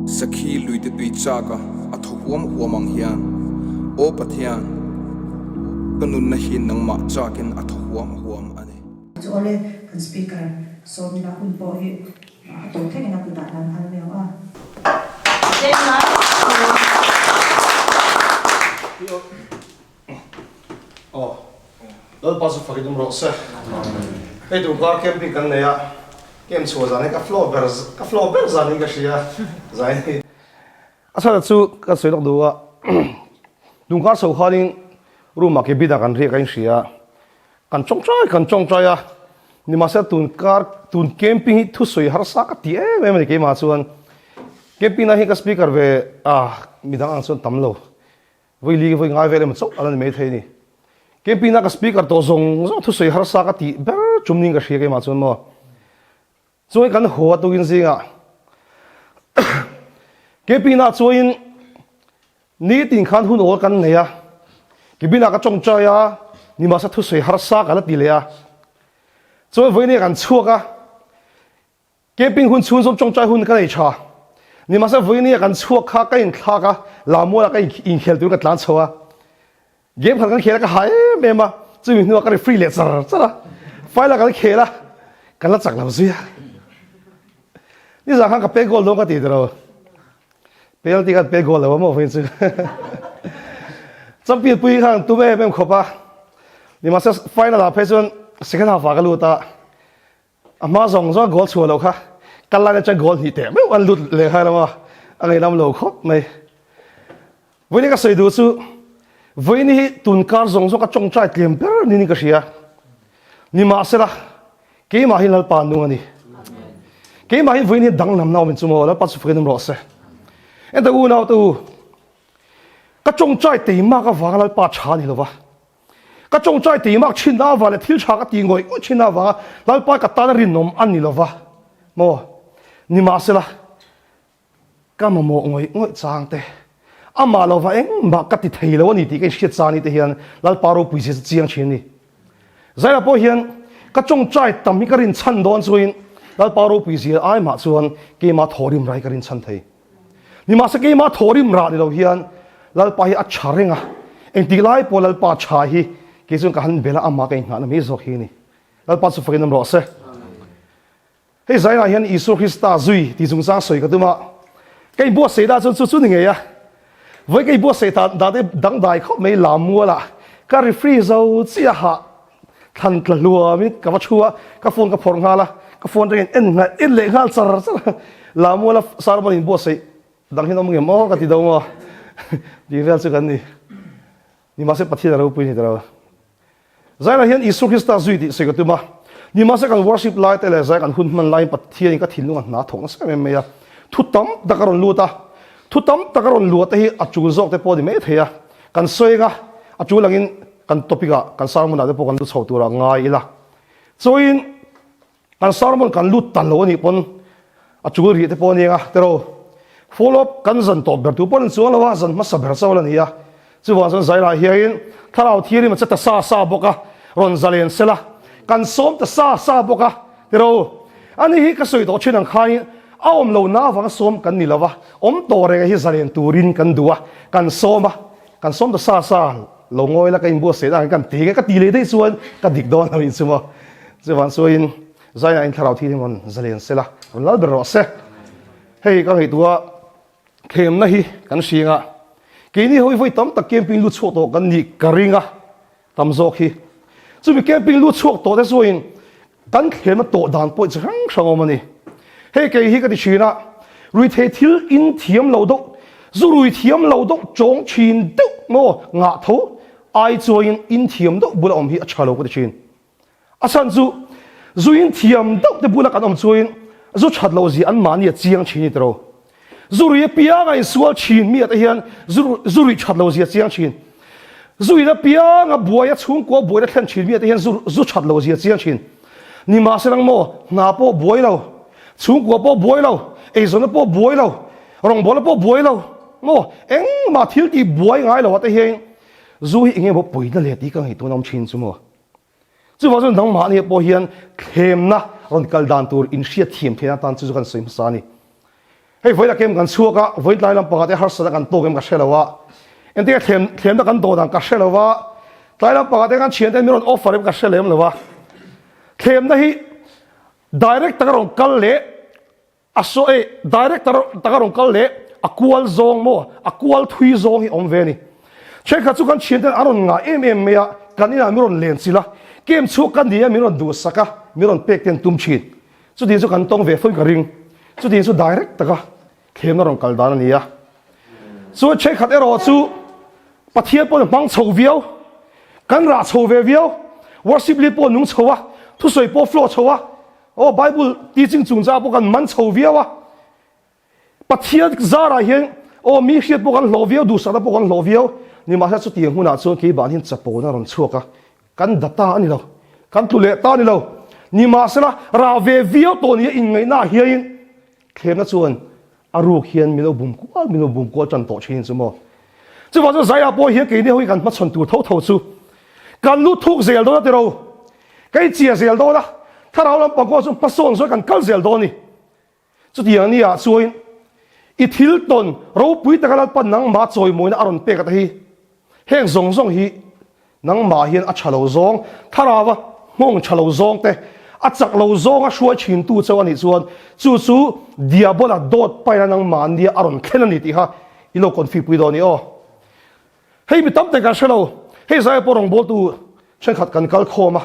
Sakhi luite tui chak a a thaw huam huam ang hian, Aw Pathian, ka nunna hi nangmah chakin a thaw huam huam a ni. Chu awle kan speaker sawmna hun pawh hi a tawp thlengin a kutah hlan phal miau a. Aw, Lalpa chu fakin awm rawh se. Hei tun kar camping kan nei a, camp chhuah zan hi ka flow ber ka flow ber zan hi ka hria zai hi. A chhan chu ka sawi lawk duh a, tun kar chho khanin room ah cabin ah kan riak a inhria a, kan tawngtai kan tawngtai a, nimahsela tun kar tun camping hi thusawi harsa ka ti em em a ni keimah chuan camping na hi ka speaker ve a midang ang chuan tam lo. Vawi li vawi ngai vel emaw chauh a la ni maithei a ni. Camping na ka speaker tawh zawng zawng thusawi harsa ka tih ber chum niin ka hria keimah chuan maw. Chuan kan haw a tukin zingah camping na chuain nitin khan hun awl kan nei a, cabin ah ka tawngtai a, nimahse thusawi harsa ka la ti leh a. Chuan vawiin kan chhuak a. Camping hun chhung zawm tawngtai hun ka nei tha. Nimahse vawinia kan chhuak kha ka inthlak a, Lamualah ka inkhel turin ka tlan chho a. Game khat kan khel a ka ha em em a, chumi hnuah ka ri free leh char char a. Final kan khel a, kan la chak lo zui a. Nizan khan ka pe goal dawn ka ti tiro. Penalty khan pe goal lo a maw vawiin chu. Champion pui khan tum em em khawp a. Nimahse final ah phei chuan second half ah ka lut a. A hma zawng zawng goal chhuah loh kha kal lai atang goal hnih teh meuh an lut leh nghal ang a, a ngaihnam lo khawp mai. Vawiin ka sawi duh chu vawiin hi tun kar zawng zawng ka tawngtai tlem ber niin ka hria. Nimahsela keimah hi Lalpa nung a ni. Keimah hi vawiin hi danglamna awm in chu maw Lalpa chu fakin awm rawh se. Enta unau te u, ka tawngtai teimak avanga Lalpa tha ni lova. Ka tawngtai teimak thin avang leh thil tha ka ti ngawih ngawih thin avanga Lalpa ka tana rinawm a ni lova maw? Nimahsela, ka mamawh ngawih ngawih chang te, amah lova engmah ka ti thei lo a ni tih ka inhriat chang ni te hian Lalpa ropui zia chu chiang thin a ni. Zaila pawh hian ka tawngtai tam hi ka rinchhan dawn chuin Lalpa ropui zia ai mah chuan keimah thawhrim rai ka rinchhan thei. Nimahse keimah thawhrim rah ni lo hian Lalpa hi a tha reng a, engtik lai pawh Lalpa tha hi kei chuan ka han bel a, amah ka inghahna mai zawk hi a ni. Lalpa chu fakin awm rawh se. Hei zainah hian Isua Krista zui tih chungchang sawi ka tum a, ka inbuatsaih dah chuan chu chu ni ngei a, vawi ka inbuatsaih dah te dangdai khawp mai lam mualah ka refree zo chiah a, Thlan tla hluamin ka va thu a, ka phone ka phawrh nghal a, ka phone atangin en nghal en leh nghal char char a, Lamuala sermon in buatsaih dang hian awm ngem aw ka ti do maw tih vel chu kan ni. Nimahse Pathian a ropui ni ta lo. Zainah hian Isua Krista zui tih sawi ka tum a, nimahse kan worship lai te leh zai kan hun hman laiin Pathianin ka thinlung a hna thawk nasa em em mai a, thu tam tak a rawn lut a, thu tam tak a rawn luah te hi a tul zawk te pawh a ni mai thei a, kan sawi anga a tul angin Kan topic ah kan sermon ah te pawh kan lut chho tur ah ngai ila. Chuin kan sermon kan lut ta lo anih pawn a chul rih te pawh aniang a tero. Follow up kan zan tawp ber tur pawh an chuang lo a, zan hmasa ber chauh la ni a. Chuvang chuan Zairah hiain thlarau thianghlim a che ta sa sa bawk a, rawn zalen sela kan sawm ta sa sa bawk a tero. Ani hi ka sawi tawh thin ang khain a awm lo na avanga sawm kan ni lo va, awm tawh reng hi zalen turin kan duh a, kan sawm a, kan sawm ta sa sa. Lo ngawi la ka inbuatsaih dan kan ti nge ka ti leh daih chuan ka dik dawn lo in chu maw. Chuvan chuain Zaina in thlarau thil hi rawn zalen se la, rawn lal ber rawh se. Hei ka ngaihtuah thlemna hi kan hring a, keini ho hi vawi tam tak camping lut chhuak tawh kan nih ka ring a, tam zawk hi. Chumi camping lut chhuak tawh te chuain kan thlemna tawh dan pawh chi hrang hrang awm a ni. Hei kei hi ka ti thin a, ruithei thil in thiam lo deuh, zu rui thiam lo deuh chawng thin deuh maw ngah tho ai chuain in thiam deuh bula awm hi a tha lo ka ti thin. A chhan chu zu in thiam deuh te bula kan awm chuain zu that loh zia an mahni a chiang thin i tiro. Zu rui apianga insual thin mi ate hian zu rui that lo zia chiang thin. Zu in apianga buai a chhungkua buaina thlen thin mi ate hian zu that lo zia chiang thin. Nimahse maw hna pawh buai lo, chhungkua pawh buai lo, eizawnna pawh buai lo, rawngbawlna pawh buai lo maw engmah thil tih buai ngai lo ate hian zu hi eng emaw pawina leh tih ka ngaihtuah na awm thin chu maw. Chuvang chuan nangmahni pawh hian thlemna rawn kal dan tur inhriat thiam theihna atan chu chu kan sawi hmasa a ni. Hei vawiin a kem kan chhuak a, vawiin tlai lampangah te harsatna kan tawk em ka hre lo a, engtin nge thlem thlemna kan dawh dan ka hre lo a, tlai lampangah te khan thiante min rawn offer em ka hre lem lo a, thlemna hi direct taka rawn kal leh a saw e direct taka rawn kal leh a kual zawng maw a kual thui zawng hi awm ve a ni. Thenkhat chu kan thianten an rawn ngah em em mai a, kan inah min rawn len chilh a, kem chhuak ka ni a min rawn duhsak a, min rawn pek ten tum thin. Chutiang chu kan tawng ve fo in ka ring. Chutiang chu direct taka thlemna rawn kal dan a ni a. Chuan thenkhat erawh chu Pathian pawhin hmang chho viau, kan rah chho ve viau, worship lead pawh nung chho a, thusawi pawh flow chho a, aw Bible teaching chungchang pawh kan man chho viau a. Pathian zarah hian aw mi hriat pawh kan hlawh viau, duhsakna pawh kan hlawh viau. Nimahsela chutiang hunah chuan keimah hian chapona a rawn chhuak a, kan data a ni lo, kan tlu leh ta a ni lo. Nimahsela rah ve viau tawh nia inngaihnaah hianin thlemna chuan a ruk hian min lo bum kual, min lo bum kual tan tawh thin chu maw. Chuvang chuan Zaiah pawh hian keini ho hi kan hmachhawn tur tho tho chu kan lu thuk zel dawn a tiro, ka inchia zel dawn a, thlarau lampang pawh chu hmasawn zawng kan kal zel dawn a ni. Chutiang nia chuan i thil tawn ropui taka Lalpa nangmah chawimawina a rawn pek ata hi heng zawng zawng hi nangmah hian a tha lo zawng, thlarau a nghawng tha lo zawng te, a chak lo zawnga hruai thintu chauh a nih chuan chu chu Diabola dawt paina nangmah nia a rawn thlen a ni tih kha i lo confi pui dawn i aw. Hei mi tam tak kan hre lo, hei zai pawh rawngbawltu thenkhat kan kal khawm a,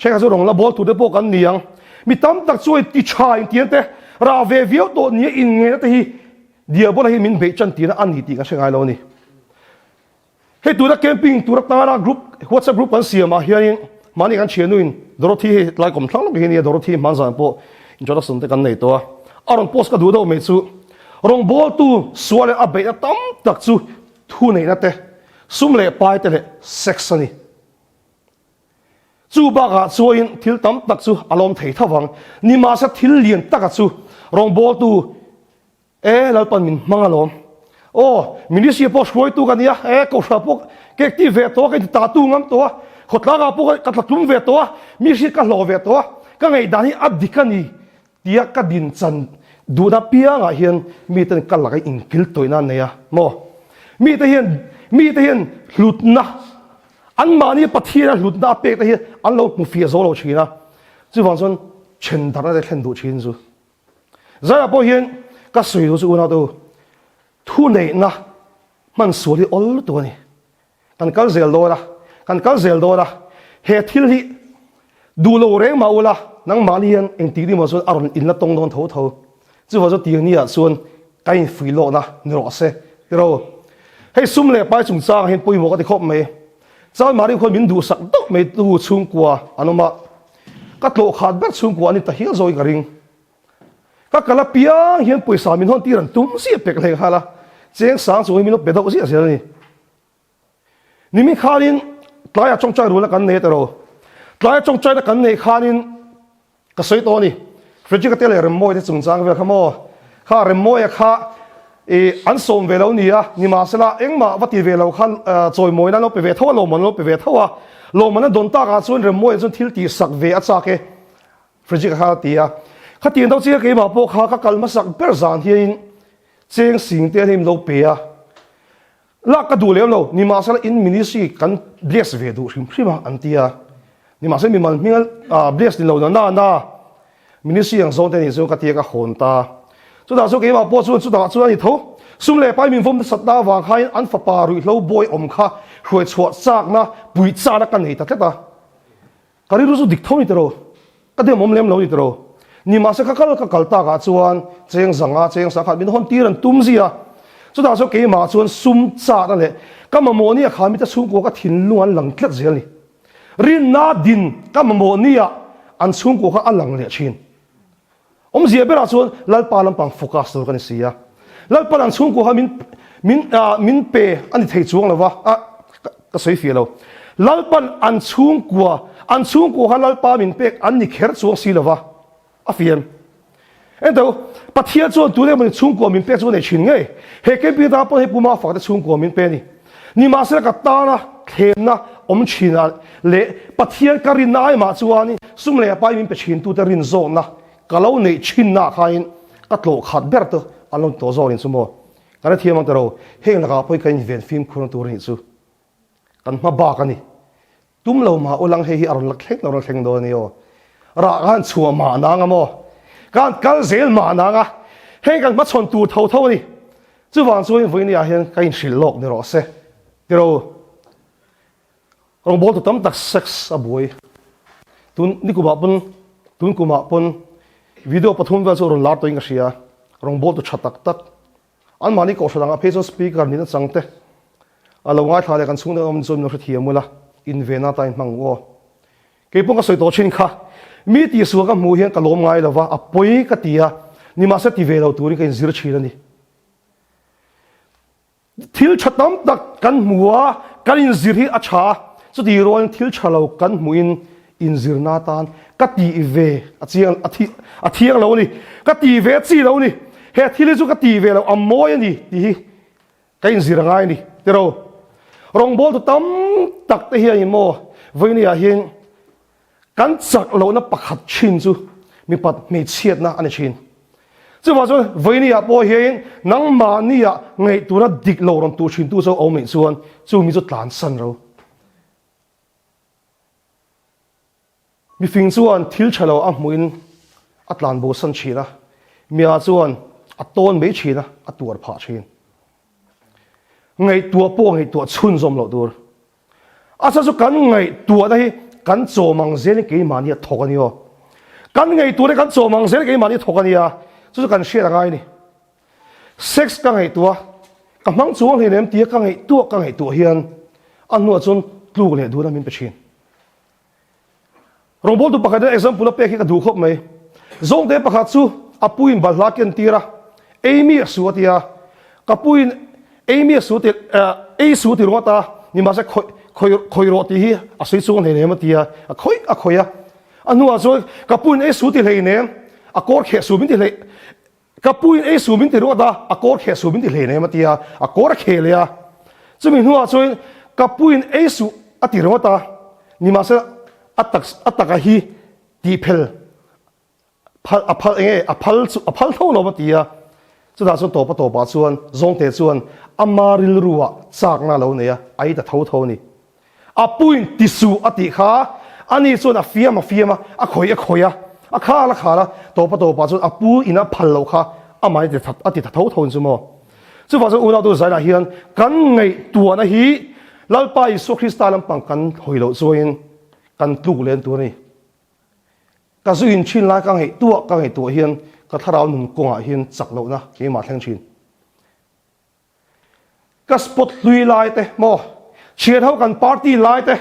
thenkhat chu rawn la bawl tur te pawh kan ni ang. Mi tam tak chuan ti tha intian te, rah ve viau tawh nia inngeihna te hi Diabola hi min beih tan tirna a ni tih kan hre ngai lo a ni. Hei tuna camping tur atana group WhatsApp group kan siamah hianin mahni kan thiannuin Dorothy hei tlai kawm thlang lawk hi a nia, Dorothy hmanzan pawh introduction te kan nei tawh a, a rawn post ka duh deuh mai chu rawngbawltu sual leh a beihna tam tak chu Thu neihna te, sum leh pai te leh sex a ni. Chu bakah chuain thil tam tak chu a lawm thei tho vang. Nimahse thil lian taka chu rawngbawltu, E, Lalpan min hmang alawm. Aw, ministry pawh hruaitu ka nia, e, kohhran pawh ka active ve tawh a, ka inti tatu ngam tawh a, khawtlangah pawh ka tlatlum ve tawh a, mi hriat ka hlawh ve tawh a, ka ngaihdan hi a dik a ni. Tia ka din chan duhna piangah hian miten ka laka inkil tawihna an nei a maw? Mite hian mite hian hlutna anmahni Pathiana hlutna a pek te hi an lo hmu fiah zo lo thin a, chuvang chuan then darhna te thlen duh thin chu. Zaiah pawh hian ka sawi duh chu unau te u, thuneihna hman sual hi awl lutuk a ni. Kan kal zel dawn a, kan kal zel dawn a, he thil hi duh lo reng mah ula, nangmahni hian engtik ni maw chuan a rawn inla tawng dawn tho tho. Chuvang chu tir ni ah chuan ka infuih lawhna ni rawh se tiro. Hei sum leh pai chungchang ah hian pawimawh ka ti khawp mai. Chalmari khuan min duhsak deuh mai tu chhungkua an awm a, ka tlawh khat ber chhungkua an ni ta hial zawkin ka ring. Ka kal apiang hian pawisa min hawn tir an tum ziah pek hlei nghal a, cheng sang chung hi min lo pe deuh ziah zel a ni. Nimin khanin tlaia tawngtai rulna kan nei a tiro. Tlaia tawngtaina kan neih khanin ka sawi tawh a ni. Frederick-a te leh Remmawia te chungchang vel kha maw? Kha Remmawia kha i an sawm ve lo ni a, nimahsela engmah va ti ve lo kha chawimawina an lo pe ve tho a, lawmman an lo pe ve tho a. Lawmman an dawn takah chuan Remmawia chuan thil tihsak ve a chak e. Frederick-a kha a ti a. Khatiang deuh chiah keimah pawh kha ka kal hmasak ber zan hianin cheng sing te an hei min lo pe a. Lak ka duh lem lo, nimahsela in ministry kan bless ve duh hrim hrim a an ti a. Nimahsela mimal hming a bless ni lo na na na ministry ang zawn te nih chu ka ti a ka hawn ta. Chutah chu keimah pawh chuan chutah chuan a ni tho. Sum leh pai min vawm nasatna avang khain an fapa ruihhlo bawi awm kha hruai chhuah chakna puih chakna ka nei ta tlat a. Ka rilru chu dik tho ni tiro, ka dem awm lem lo ni tiro. Nimahse ka kal ka kal takah chuan cheng zanga cheng sangkhat min hawn tir an tum zia. Chutah chuan keimah chuan sum chatna leh ka mamawh nia kha mite chhungkua ka thinlung an lang tlat zel ni. Rinna din ka mamawh nia an chhungkua kha a lang leh thin. Awmzia berah chuan Lalpa lampang focus tur ka ni si a. Lalpa an chhungkua kha min min min pe a ni thei chuang lo va, a ka sawi fiah lo. Lalpan an chhungkua an chhungkua kha Lalpa min pek an ni kher chuang si lo va, a fiam. Ento Pathian chuan tun emawni chhungkua min pek chu a nei thin ngei. He camping atanga pawn hei Pu Mafaka te chhungkua min pe a ni. Nimahsela ka tana thlemna awm thinah leh Pathian ka rinna aimah chuan sum leh pai min pe thintute rin zawkna ka lo neih thinnaah khain ka tlawh khat ber te an lo ni tawh zawk rin chu maw? Kan hrethiam ang ta lo, heng lakah pawhin kan inven fimkhur na tur a nih chu. Kan hma bak a ni. Tum lo mah ulang hei hi a rawn la thleng lo rawn thleng dawn a ni aw. Rah ka han chhuah mah nang a maw? Ka han kal zel mah nang a, heng kan hmachhawn tur tho tho a ni. Chuvang chuan vawinia hian ka inhrilh lawk ni rawh se. Tiro. Rawngbawl tu tam tak sex a buai. Tun nikumah pawn tun kumah pawn video pathum vel chu rawn lar tawhin ka hria. Rawngbawl tu tha tak tak. Anmahni kohhran angah phei chuan speaker nihna chang te a lo ngaithla leh kan chhungte an awm chuan min lo hrethiam ula inven atan hmang u aw. Kei pawh ka sawi tawh thin kha. Mi tihsual ka hmuh hian ka lawm ngai lo va, a pawi ka ti a, nimahse ti ve lo turin ka inzir thin a ni. Thil tha tam tak kan hmu a, kan inzir hi a tha a, chutih rualin thil tha lo kan hmuhin inzirna atan ka tih ve a chiang a thi a thiang lo a ni, ka tih ve a chi lo a ni, he thil hi chu ka tih ve lo a mawi a ni tih hi ka inzir a ngai a ni tiro. Rawngbawltu tam tak te hian maw vawinia hian Kan chak lohna pakhat thin chu mipat hmeichhiatna a ni thin. Chuvang chuan vawinia pawh hian nangmahnia ngaihtuahna dik lo rawn tuh thintu chu a awm anih chuan chu mi chu tlansan ro. Mifing chuan thil tha lo a hmuhin a tlanbosan thin a, mia chuan a tawn mai thin a, a tuar phah thin. Ngaihtuah pawh ngaihtuah chhunzawm loh tur. A chhan chu kan ngaihtuahna hi kan chawm ang zelin keimahni a thawk a ni aw. Kan ngaihtuahna hi kan chawm ang zelin keimahni a thawk a nia, chu chu kan hriat a ngai a ni. Sex ka ngaihtuah, ka hmang chuang hleinem tia ka ngaihtuah ka ngaihtuah hian a hnuah chuan tluk leh dun a min pe thin. Rawngbawltu pakhat hian example a pek hi ka duh khawp mai. Zawngte pakhat chu a puin balhla ken tir a, ei mi a su a ti a, ka puin ei mi a su ti ei su ti ringawt a, nimahse khawih khawih khawih rawh tih hi a sawi chuang hleinem a ti a, a khawih a khawih a. A hnuah chuan ka puin ei su ti hleinem, a kawr kheh su min ti hlei ka puin ei su min ti ringawt a, a kawr kheh su min ti hleinem a ti a, a kawr a kheh leh a. Chumi hnuah chuan ka puin ei su a ti ringawt a, nimahsela a tak a taka hi tih phel phal a phal enge a phal chu a phal tho lo a ti a. Chutah chuan tawpa tawpah chuan Zawngte chuan ama rilruah chakna a lo nei a, a i ta tho tho a ni. A puin ti suh a tih kha ani chuan a fiam a fiam a, a khawih a khawih a, a khal a khal a, tawpa tawpah chuan a pu in a phal loh kha amah in a ti ta tho tho in chu maw. Chuvang chuan unautu Zainah hian kan ngaihtuahna hi Lalpa Isua Krista lampang kan hawi loh chuain kan tluk len tur a ni. Ka zu in thin lai ka ngaihtuah ka ngaihtuah hian ka thlarau nun kawngah hian chak lohna keimah thleng thin. Ka spot hlui lai te maw, thian ho kan party lai te,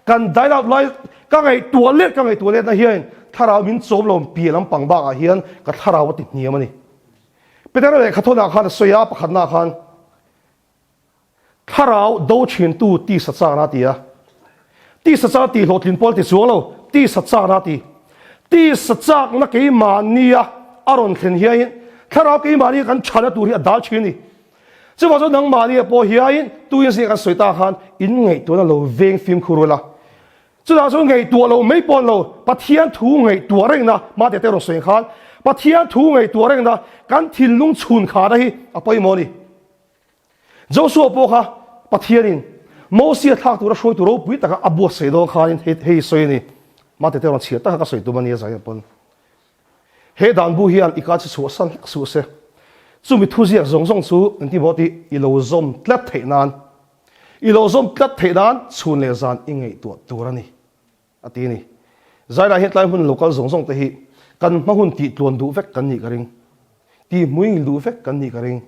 kan dine out lai ka ngaihtuah let ka ngaihtuah letna hian thlarau min chawm lo piah lampang bakah hian ka thlarau a ti hniam a ni. Petera lehkha thawnah khan a sawi a, pakhatnaah khan thlarau do thintu tisa chakna a ti a. Tisa chakna tih hlawhtlin pawl ti chuang lo, tisa chakna a ti. Tisa chakna keimahnia a rawn thlen hiain thlarau keimahnia kan thana tur hi a dal thin a ni. Chuvang chuan nangmahnia pawh hiain tuin zing kan sawi ta khan in ngaihtuahna lo veng fimkhur ula. Chutah chuan ngaihtuah lo mai pawh lo, Pathian thu ngaihtuah rengna, Mate te rawn sawi khan, Pathian thu ngaihtuah rengna kan thinlung chhun khana hi a pawimawh a ni. Joshua pawh kha Pathianin Mosia thlak tura hruaitu ropui taka a buatsaih dawn khanin hei hei sawi a ni. Mate te rawn chhiar taka ka sawi tum a nia zai pawn. He dan bu hian i ka chu chhuah san hlek suh se. Chumi thuziak zawng zawng chu engtin maw tih i lo zawm tlat theih nan I lo zawm tlat theih nan chhun leh zan i ngaihtuah tur a ni, a ti a ni. Zairah hian tlai hmun local zawng zawng te hi kan hma hun tih tluan duh vek kan nih ka ring. Tih hmuingil duh vek kan nih ka ring.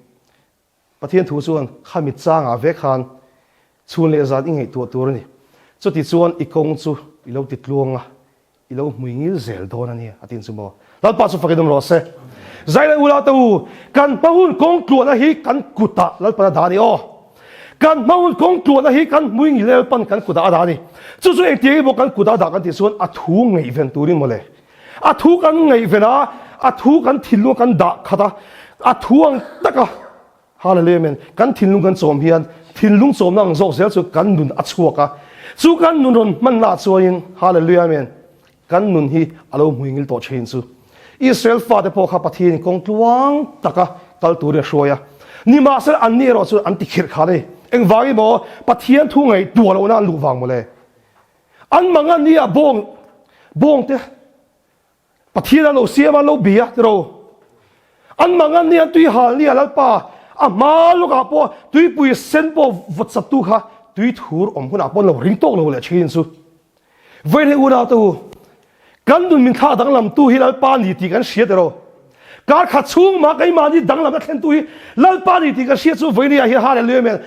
Pathian thu chuan khami changah vek khan chhun leh zan i ngaihtuah tur a ni. Chuti chuan i kawng chu i lo ti tluang a, I lo hmui ngil zel dawn a nia, a tin chu maw? Lalpa chu fakin awm rawh se. Zai leh ula te u, kan hma hun kawng tluahna hi kan kutah Lalpan a dah a ni aw. Kan hma hun kawng tluahna hi kan hmui ngil Lalpan kan kutah a dah a ni. Chu chu engtiang emaw kan kutah a dah kan tih chuan a thu ngaihven turin mawle. A thu kan ngaihven a, a thu kan thinlung kan dah khat a, a thu ang taka Hallelujah Amen. Kan thinlung kan chawm hian thinlung chawmna ang zawk zel chu kan nun a chhuak a, chu kan nun rawn hmanna ah chuanin Hallelujah Amen kan nun hi a lo hmuingil tawh thin chu. Israel fate pawh kha Pathianin kawng tluang taka kal turin a hruai a. Nimahsela anni erawh chuan an ti khirh khan a ni. Engvangin maw Pathian thu ngaihtuah lohna an luh vang mawle. An mang ania bawng bawng te Pathian an lo siam a, an lo bi a tiro. An mang ania tui hal nia Lalpa a hma lawkah pawh tuipui sen pawh vawt sat tu kha tui thur awm hunah pawh an lo ring tawk lo leh thin chu. Vawiin unau te u, kan nun min thlak danglam tu hi Lalpa ni tih kan hria tiro. Kar khat chhung mah keimahni danglam a thlen tu hi Lalpa ni tih kan hria chu vawiin ah hian Hallelujah men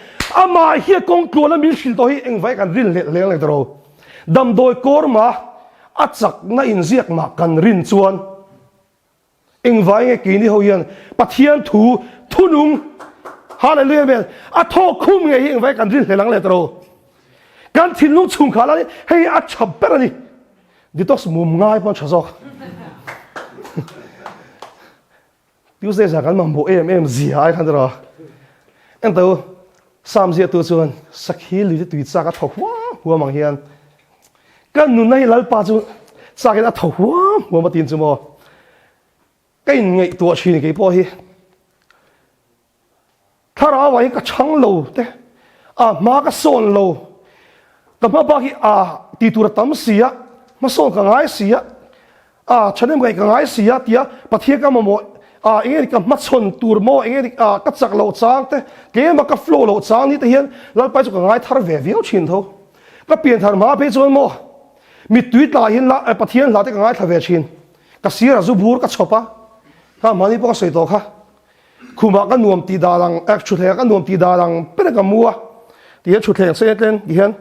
amah hi kawng tluan a min hrilh tawh hi engvai kan rin leh leng leh tiro. Damdawi kawr mah a chakna inziak mah kan rin chuan engvai nge keini ho hian Pathian thu thunung Hallelujah men a thawk khum nge hi engvai kan rin hlel ang leh tiro. Kan thinlung chhungkhah lai hei a tha ber a ni. Detox mum ngai pawn tha zawk. Tuesday zan kan mamawh em em zia ai khan tiraw. Ento Sam zia tu chuan sakhi lui te tui chak a thaw huam huam ang hian kan nunna hi Lalpa chu chakin a thaw huam huam a tin chu maw. Ka inngaihtuah thin kei pawh hi. Thlarau ah hi ka chhang lo te, a hma ka sawn lo, ka hma bak hi a ti tur a tam si a, hmasawn ka ngai si a, a thahnem ngaih ka ngai si a tia Pathian ka mamawh a eng nge ka hmachhawn tur maw eng nge a ka chak loh chang te, tlema ka flow loh chang ni te hian Lalpai chu ka ngai thar ve viau thin tho. Ka pian thar hma phei chuan maw mittui tla hian la Pathian hla te ka ngaithla ve thin, ka sir a zu bur ka chhawp a, kha mahni pawh ka sawi tawh kha. Khumah ka nuam tih dan ang, eh thutthlengah ka nuam tih dan ang ber ka mu a, ti hian thutthleng sen tlem ti hian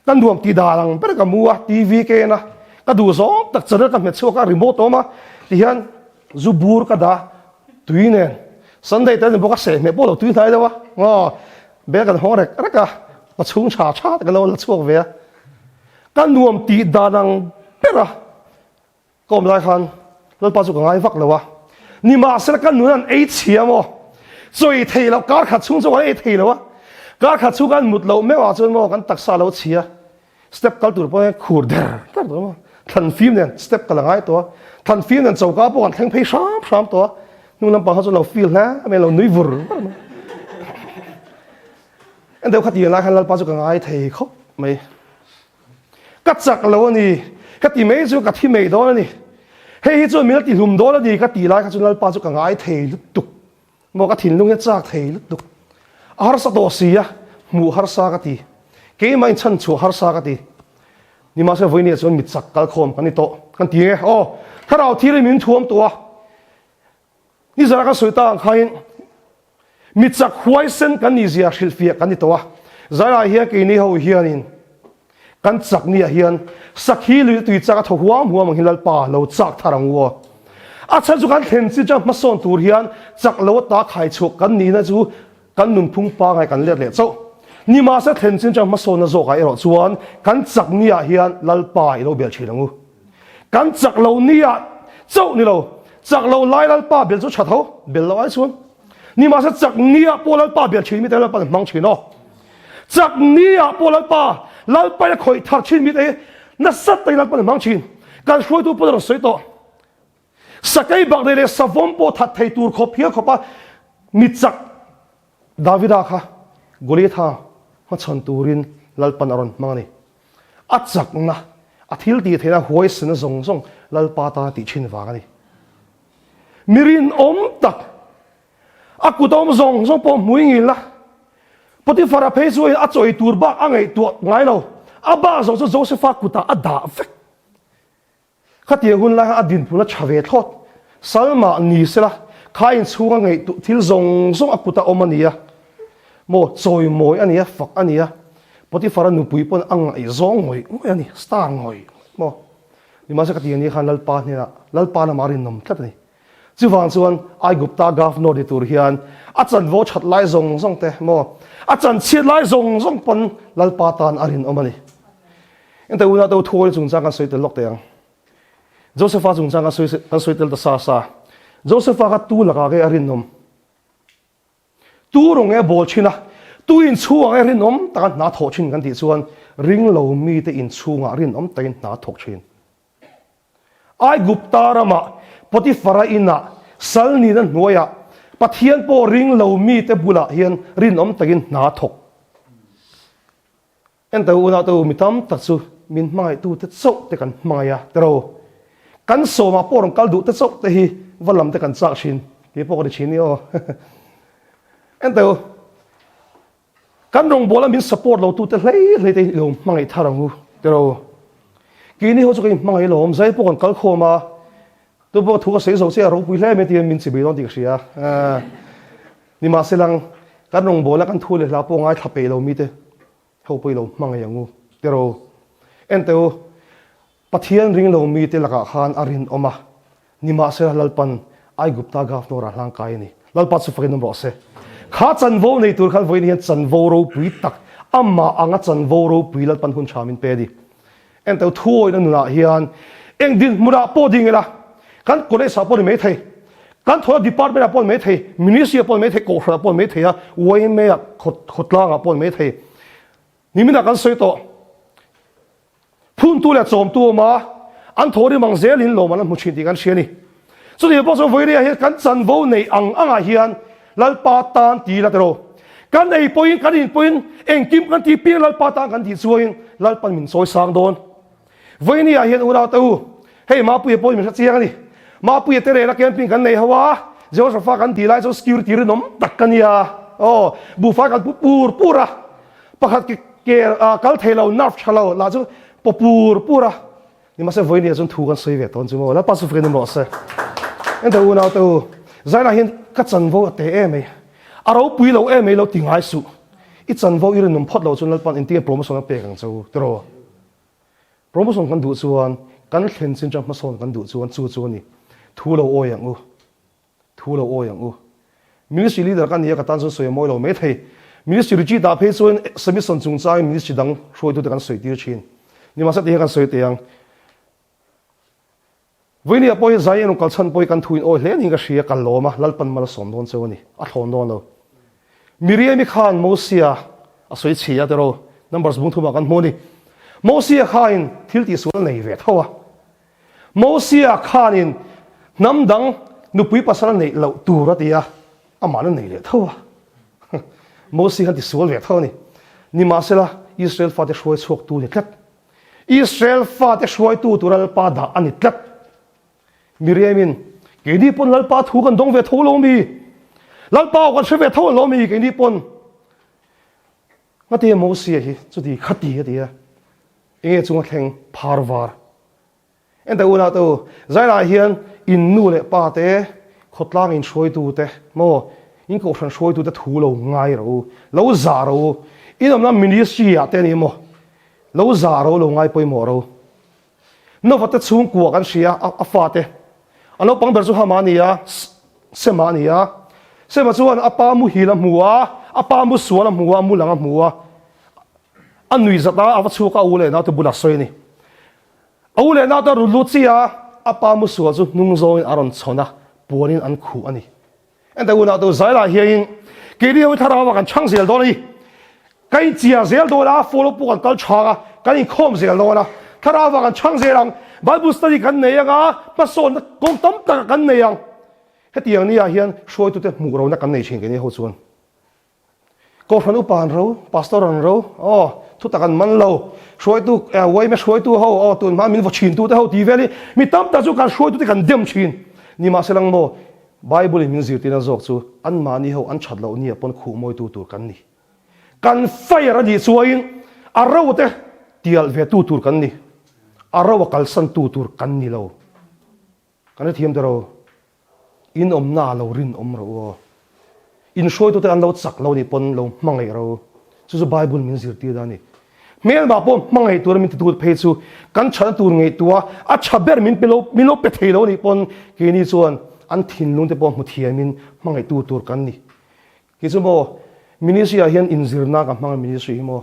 ka nuam tih dan ang ber ka mu a, TV ka en a, ka duh zawng tak channel ka hmet chhuak a, remote a awm a, ti hian zu bur ka dah tui nen Sunday te ani bawk a, sehhmeh pawh lo tui hnai deuh a, aw bag an hawng rek rek a, ka chhung tha tha te ka lo la chhuak ve a, ka nuam tih dan ang ber a. Ka awm lai khan Lalpa chu ka ngai vak lo a, nimahsela ka nun an ei chhia maw? Chawi thei loh, kar khat chhung chu kan ei thei lo a, kar khat chhung kan mut loh meuh ah chuan maw kan taksa lo chhia, step kal tur pawh hian khur der der tawh maw, thlan fim nen step kal a ngai tawh a, thlan fim nen choka pawh kan thleng phei hram hram tawh a, hnung lampang kha chu lo feel hle mai, lo nui vur vur mai. En deuh kha tih lai khan Lalpa chu ka ngai thei khawp mai. Ka chak lo a ni, ka ti mai chu ka thi mai dawn a ni. Hei hi chuan min la ti hlum dawn a ni ka ti lai kha chuan Lalpa chu ka ngai thei lutuk. Maw ka thinlung hi a chak thei lutuk. A harsa tawh si a, hmuh harsa ka ti. Keimah inchhan chhuah harsa ka ti. Nimahsela vawinia chuan mi chak kalkhawm kan ni tawh kan ti nge aw. Thlarau thil hi min thuam tawh a. Nizara kan sawi ta ang khain mi chak huaisen kan nih zia hrilhfiah kan ni tawh a, Zairah hian keini ho hianin kan chak niah hian sakhi lui tui chak a thaw huam huam ang hi Lalpa lo chak thar ang u aw. A chhan chu kan thlen chin chuan hmasawn tur hian chak lo ata khai chhuak kan nihna chu kan nunphung pangai kan let leh chauh. Nimahse thlen chin chuan hmasawnna zawkah erawh chuan kan chak niah hian Lalpa i lo bel thin ang u. Kan chak lo nia chauh ni lo, chak lo lai Lalpa bel chu tha tho, bel lo ai chuan. Nimahse chak nia pawh Lalpa bel thin mite Lalpa hmang thin aw. Chak nia pawh Lalpa, Lalpa in a khawih thar thin mite hi nasa takin Lalpa hmang thin. Kan hruaitu pawn a rawn sawi tawh. Sakei bak nei leh savawm pawh that thei tur khawp hial khawpa mi chak Davida kha Goliatha hmachhawn turin Lalpan a rawn hmang a ni. A chakna, a thil tih theihna huaisena zawng zawng Lalpa tana tih thin vang a ni. Mi rinawm tak, a kut awm zawng zawng pawh hmui ngil a, Potiphar-a phei chu a chawi tur bak a ngaihtuah ngai lo, a bak zawng chu Joseph-a kutah a dah vek. Khatiang hun lai khan a dinhmun a tha ve thlawt. Salma ni sela, kha inchhunga ngaihtuah thil zawng zawng a kuta awm a ni a, maw chawimawi a ni a, fak a ni a, Potiphar-a nupui pawn a ngaihzawng ngawih ngawih a ni, star ngawih ngawih maw. Nimahse khatiang ni khan Lalpa hnenah, Lalpa lamah a rinawm tlat a ni. Chuvang chuan Aigupta governor ni tur hian a chanvo that lai zawng zawng te maw, a chanchhiat lai zawng zawng pawn Lalpa tan a rinawm a ni. Engte unau te u thuawi chungchang kan sawi tel lawk teh ang. Josepha chungchang kan sawi kan sawi tel ta sa sa. Josepha kha tu lakah nge a rinawm? Tu rawng nge a bawl thin a? Tu inchhungah nge rinawm taka hna thawh thin kan tih chuan ring lo mite inchhungah rinawm takin hna thawk thin. Aigupta ramah Potiphara inah sal nihna hnuaiah. Pathian pawh ring lo mite bulah hian rinawm takin hna thawk. Ento unau te u mi tam tak chu min hmangaihtute chauh te kan hmangaih a tiro. Kan sawmah pawh rawn kal duh te chauh te hi va lam te kan chak thin. Kei pawh ka ni thin ni aw. Ento kan rawngbawla min support lo tute hlei hlei te hi ilo hmangaih thar ang u tiro. Keini ho chu ka inhmangaih lawm, zai pawh kan kal khawm a, tu pawh thu ka sawi zo che a ropui hle mai tiin min chibei dawn tih ka hria. Nimahselang, kan rawngbawla kan thu leh hla pawh ngaithla peih lo mite ho pawh i lo hmangaih ang u tiro. Enteh u, Pathian ring lo mite lakah khan a rinawm a, nimahsela Lalpan Aigupta governor ah hlang kai a ni. Lalpa chu fakin awm rawh se. Kha chanvo nei tur khan vawiin hian chanvo ropui tak, amah anga chanvo ropui Lalpan hun tha min pe a ni. Enteh u, thuawihna nunah hian eng dinhmunah pawh ding ila, kan college ah pawh ni maithei, kan thawhna department ah pawh ni maithei, ministry ah pawh ni maithei, kohhran ah pawh ni maithei a, yma ah, khawtlang ah pawh ni maithei. Niminah kan sawi tawh, phuntu leh chawmtu awm a, an thaw rim ang zelin lawm an la hmu thin tih kan hria a ni. Chutiang pawh chuan vawiria hian kan chanvo neih ang angah hian Lalpa tan ti ila tiraw. Kan ei pawhin kan in pawhin engkim kan tih piang Lalpa tan kan tih chuangin Lalpan min chawi sang dawn. Vawinia hian unau te u, hei Mapuia pawhin min hre chiang a ni. Mapuia te rela camping kan nei ho a, Jehoshaphat kan tih lai chuan security rinawm tak ka nia. Aw, buhfai kan pu pur pur a, pakhat ke ke kal thei lo, nerve tha lo lah chu paw pur pur a. Nimahse vawinia chuan thu kan sawi ve tawn chu maw, Lalpa chu fakin awm rawh se. Ente unau te u, Zainah hian ka chanvo a te em mai, a ropui lo em mai lo ti ngai suh. I chanvo i rinawm phawt lo chuan Lalpa'n engtin nge promotion a pek ang che u tiraw? Promotion kan duh chuan, kan thlen chin chang hmasawn kan duh chuan chu chu a ni. Thu lo awi ang u. Thu lo awi ang u. Ministry leader ka nia ka tan chuan sawi a mawi lo mai thei. Ministry retreat ah phei chuan submission chungchangin ministry dang hruaitute kan sawi tir thin. Nimahse tih hian kan sawi teh ang. Vawinia pawh hi zai en kal chhan pawh hi kan thu in awi hle niin ka hria, ka lawm a, Lalpan mal a sawm dawn cheu a ni, a thlawn dawn lo. Miriam-i khan Mosia a sawi chhi a tiraw, Numbers bung thumah kan hmu a ni. Mosia khain thil tihsual a nei ve tho a. Mosia khanin hnam dang nupui pasal a neih loh tur a ti a, amah la nei leh tho a. Mosia khan tisual ve tho a ni. Nimahsela, Israel fate hruai chhuaktu ni tlat. Israel fate hruaitu tura Lalpa dah a ni tlat. Miriamin, Keini pawn Lalpa thu kan dawng ve tho lo mi? Lalpa aw kan hre ve tho lo mi keini pawn? Ngatia Mosia hi chuti khati a ti a, enge chunga thleng phar var. Ente unau te u, Zainah hian in nu leh pa te, khawtlang in hruaitu te maw, in kohhran hruaitu te thu lo ngai rawh u, lo zah rawh u, in awmna ministry ah te a ni maw, lo zah rawh u, lo ngai pawimawh rawh u. Nova te chhungkua kan hria a, a fate, a naupang ber chu Hama a ni a, Sema a ni a. Sema chuan a pa muhil a hmu a, a pa mu sual a hmu a, mu lang a hmu a, a nui zat a, a va chhuak a, a u leh naute bulah sawi a ni. A u leh naute a rut lut chiah a, a pa mu sual chu hnung zawngin a rawn chhawn a, puanin an khuh a ni. Ente u naute u, Zailah hianin keini ho hi thlarau ah kan chhang zel dawn a ni. Kan inchhiar zel dawn a, follow pawh kan kal chhang a, kan inkhawm zel dawn a, thlarau ah kan chhang zel ang, Bible study kan nei ang a, hmasawnna kawng tam takah kan nei ang. Hetiang ni ah hian hruaitute hmuh lohna kan nei thin keini ho chuan. Kohhran upa an ro, pastor an ro, aw, thutak an man lo, hruaitu, yma hruaitu ho, aw, tun hma min vaw thin tute ho tih vel hi mi tam tak chu kan hruaitute kan dem thin. Nimahsela ang maw, Bible in min zirtirna zawk chu anmahni ho an that loh nia pawn khuh mawitu tur kan ni. Kan fire a nih chuain a ro te tial ve tu tur kan ni. A ro a kalsan tu tur kan ni lo. Kan hrethiam ta ro. In awmna ah lo rinawm ro aw. In hruaitute an lo chak lo nih pawn lo hmangaih ro. Chu chu Bible min zirtir dan a ni. Hmelmah pawh hmangaih tura min titu phei chu kan chhana tur ngaihtuah a tha ber min pe lo min lo pe thei lo nih pawn keini chuan an thinlung te pawh hmu thiamin hmangaihtu tur kan ni. Kei chu maw ministry ah hian inzirna ka hmang a ministry hi maw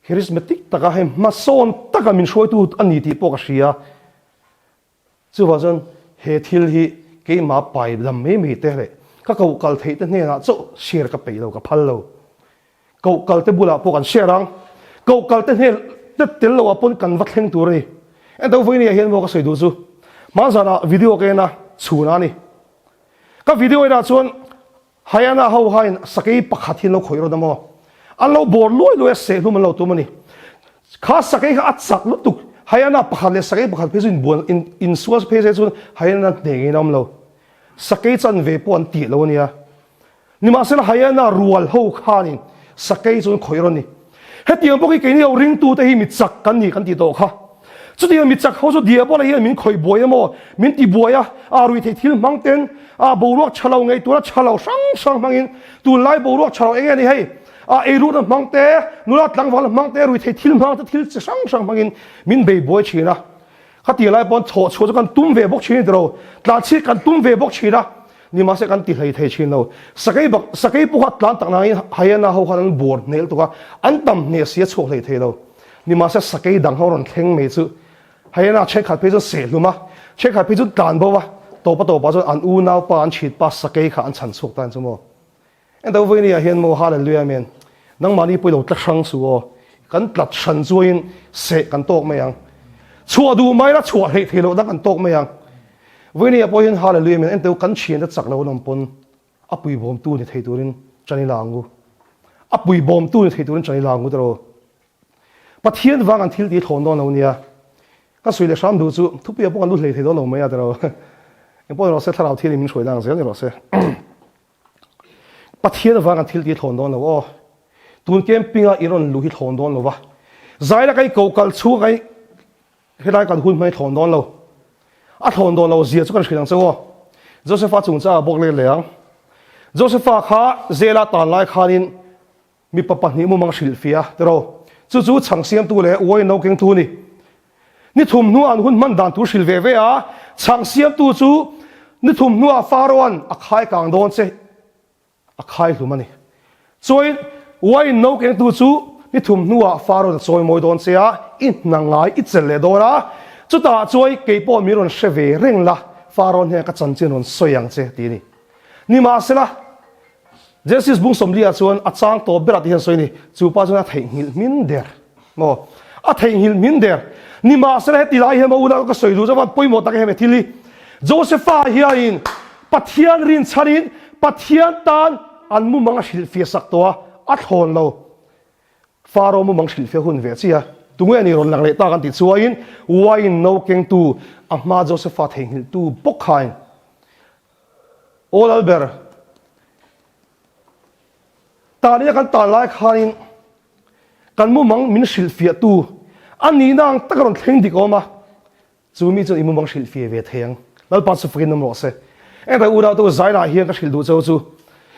charismatic taka hei hmasawn taka min hruaitu a ni tih pawh ka hria. Chuvang chuan he thil hi keimah pai lam mai mai te leh ka koh kal theih te hnenah chauh share ka peih lo, ka phal lo. Koh kal te bulah pawh kan share ang. Koh kal te hnen te tel loh ah pawn kan va thleng tur a ni. Ento vawiin ah hian maw ka sawi duh chu hmanzanah video ka en a, chhunah a ni. Ka video enah chuan Hyena ho hain sakei pakhat hi an lo khawih rawt a maw? An lo bawr luai luai a, sehhlum an lo tum a ni. Kha sakei kha a chak lutuk. Hyena pakhat leh sakei pakhat phei chu inbuan insual phei se chuan hyena hne ngeiin a awm lo. Sakei chanve pawh an tih lo a nia. Nimahsela hyena rual ho khanin sakei chu an khawih rawt a ni. Hetiang bawk hi keini ho ringtute hi mi chak kan ni kan tih tawh kha. Chutiang mi chak ho chu Diabola hian min khawih buai emaw, min ti buai a, a rui theih thil hmang ten, a boruak tha lo ngei tura tha lo hrang hrang hmangin, tunlai boruak tha lo eng nge ni hei, a eirutna hmang te, nula tlangval hmang te, rui theih thil hmang te, thil chi hrang hrang hmangin min bei buai thin a. Khatiang lai pawn chawh chhuah chu kan tum ve bawk thin a ni tiro, tlanchhiat kan tum ve bawk thin a. Nimahse kan ti hlei thei thin lo. Sakei bak, sakei pawh kha tlan tak nangin hyena ho khan an bawr hnel tuk a, an tam hneh si a chhuak hlei thei lo. Nimahse sakei dang ho rawn thleng mai chu hyena thenkhat phei chuan seh hlum a, thenkhat phei chuan tlan bo a, tawpa tawpah chuan an unaupa an chhit pa sakei kha an chhan chhuak ta chu maw. Ento vawiin ah hian maw Hallelujah Amen. Nangmahni pawh i lo tla hrang suh aw. Kan tlat hran chuain seh kan tawk mai ang. Chhuah duh mai la chhuah hlei thei loh dang kan tawk mai ang. Vawiin ah pawh hian Hallelujah Amen. Ento kan thian te chak lo an awm pawn a puibawmtu ni thei turin chan i la ang u. A puibawmtu ni thei turin chan i la ang u tiraw. Pathian vang an thil tih thlawn dawn lo nia. Ka sawi leh hram duh chu thupuia pawh kan lu hlei thei dawn lo mai a tiraw. Engpawh ni rawh se thlarau thian in min hruai dang zel ni rawh se. Pathian avang an thil tih thlawn dawn lo aw. Tun camping-a i rawn luh hi thlawn dawn lo va. Zaila ka i ko kal chhung a i helai kan hun hmang i thlawn dawn lo. A thlawn dawn lo zia chu kan hrilh ang che aw. Josepha chungchangah bawk let leh ang. Josepha kha zela tan lai khanin Mipa pahnih mumang hrilhfiah a tiraw? Chu chu chhang siamtu leh uain no kengtu a ni. Ni thum hnuah an hun hman dan tur hrilh ve ve a, chhang siamtu chu ni thum hnuah Pharaoh-a'n a khai kang dawn che a khai hlum a ni. Chuain uain no kengtu chu ni thum hnuah Pharaoh-a'n a chawi mawi dawn che a, i hna ngai i chelh leh dawn a, chutah chuai kei pawh min rawn hre ve reng la, Pharaoh hnenah ka chanchin rawn sawi ang che ti a ni. Nimahsela, Genesis bung sawmliah chuan a chang tawp berah ti hian sawi a ni, chu pa chuan a theihnghilh hmin der maw? A theihnghilh hmin der. Nimahsela heti lai hian maw unau ka sawi duh chuan pawimawh tak em thil hi Josepha hianin Pathian rinchhanin Pathian tan an mumang a hrilhfiah sak tawh a, a thlawn lo. Pharaoh mumang hrilhfiah hun ve chi a, tunge ni rawn lang leh ta kan tih chuain wine no kengtu a hma Josepha theihnghilhtu bawk khain Aw Lalber, tania kan tan lai khanin kan mumang min hrilhfiahtu a nihna ang taka rawn thleng dik awm a, chu mi chuan i mumang hrilhfiah ve thei ang. Lalpa chu fakin awm rawh se. Engtai unau te u zainah hian ka hrilh duh cheu chu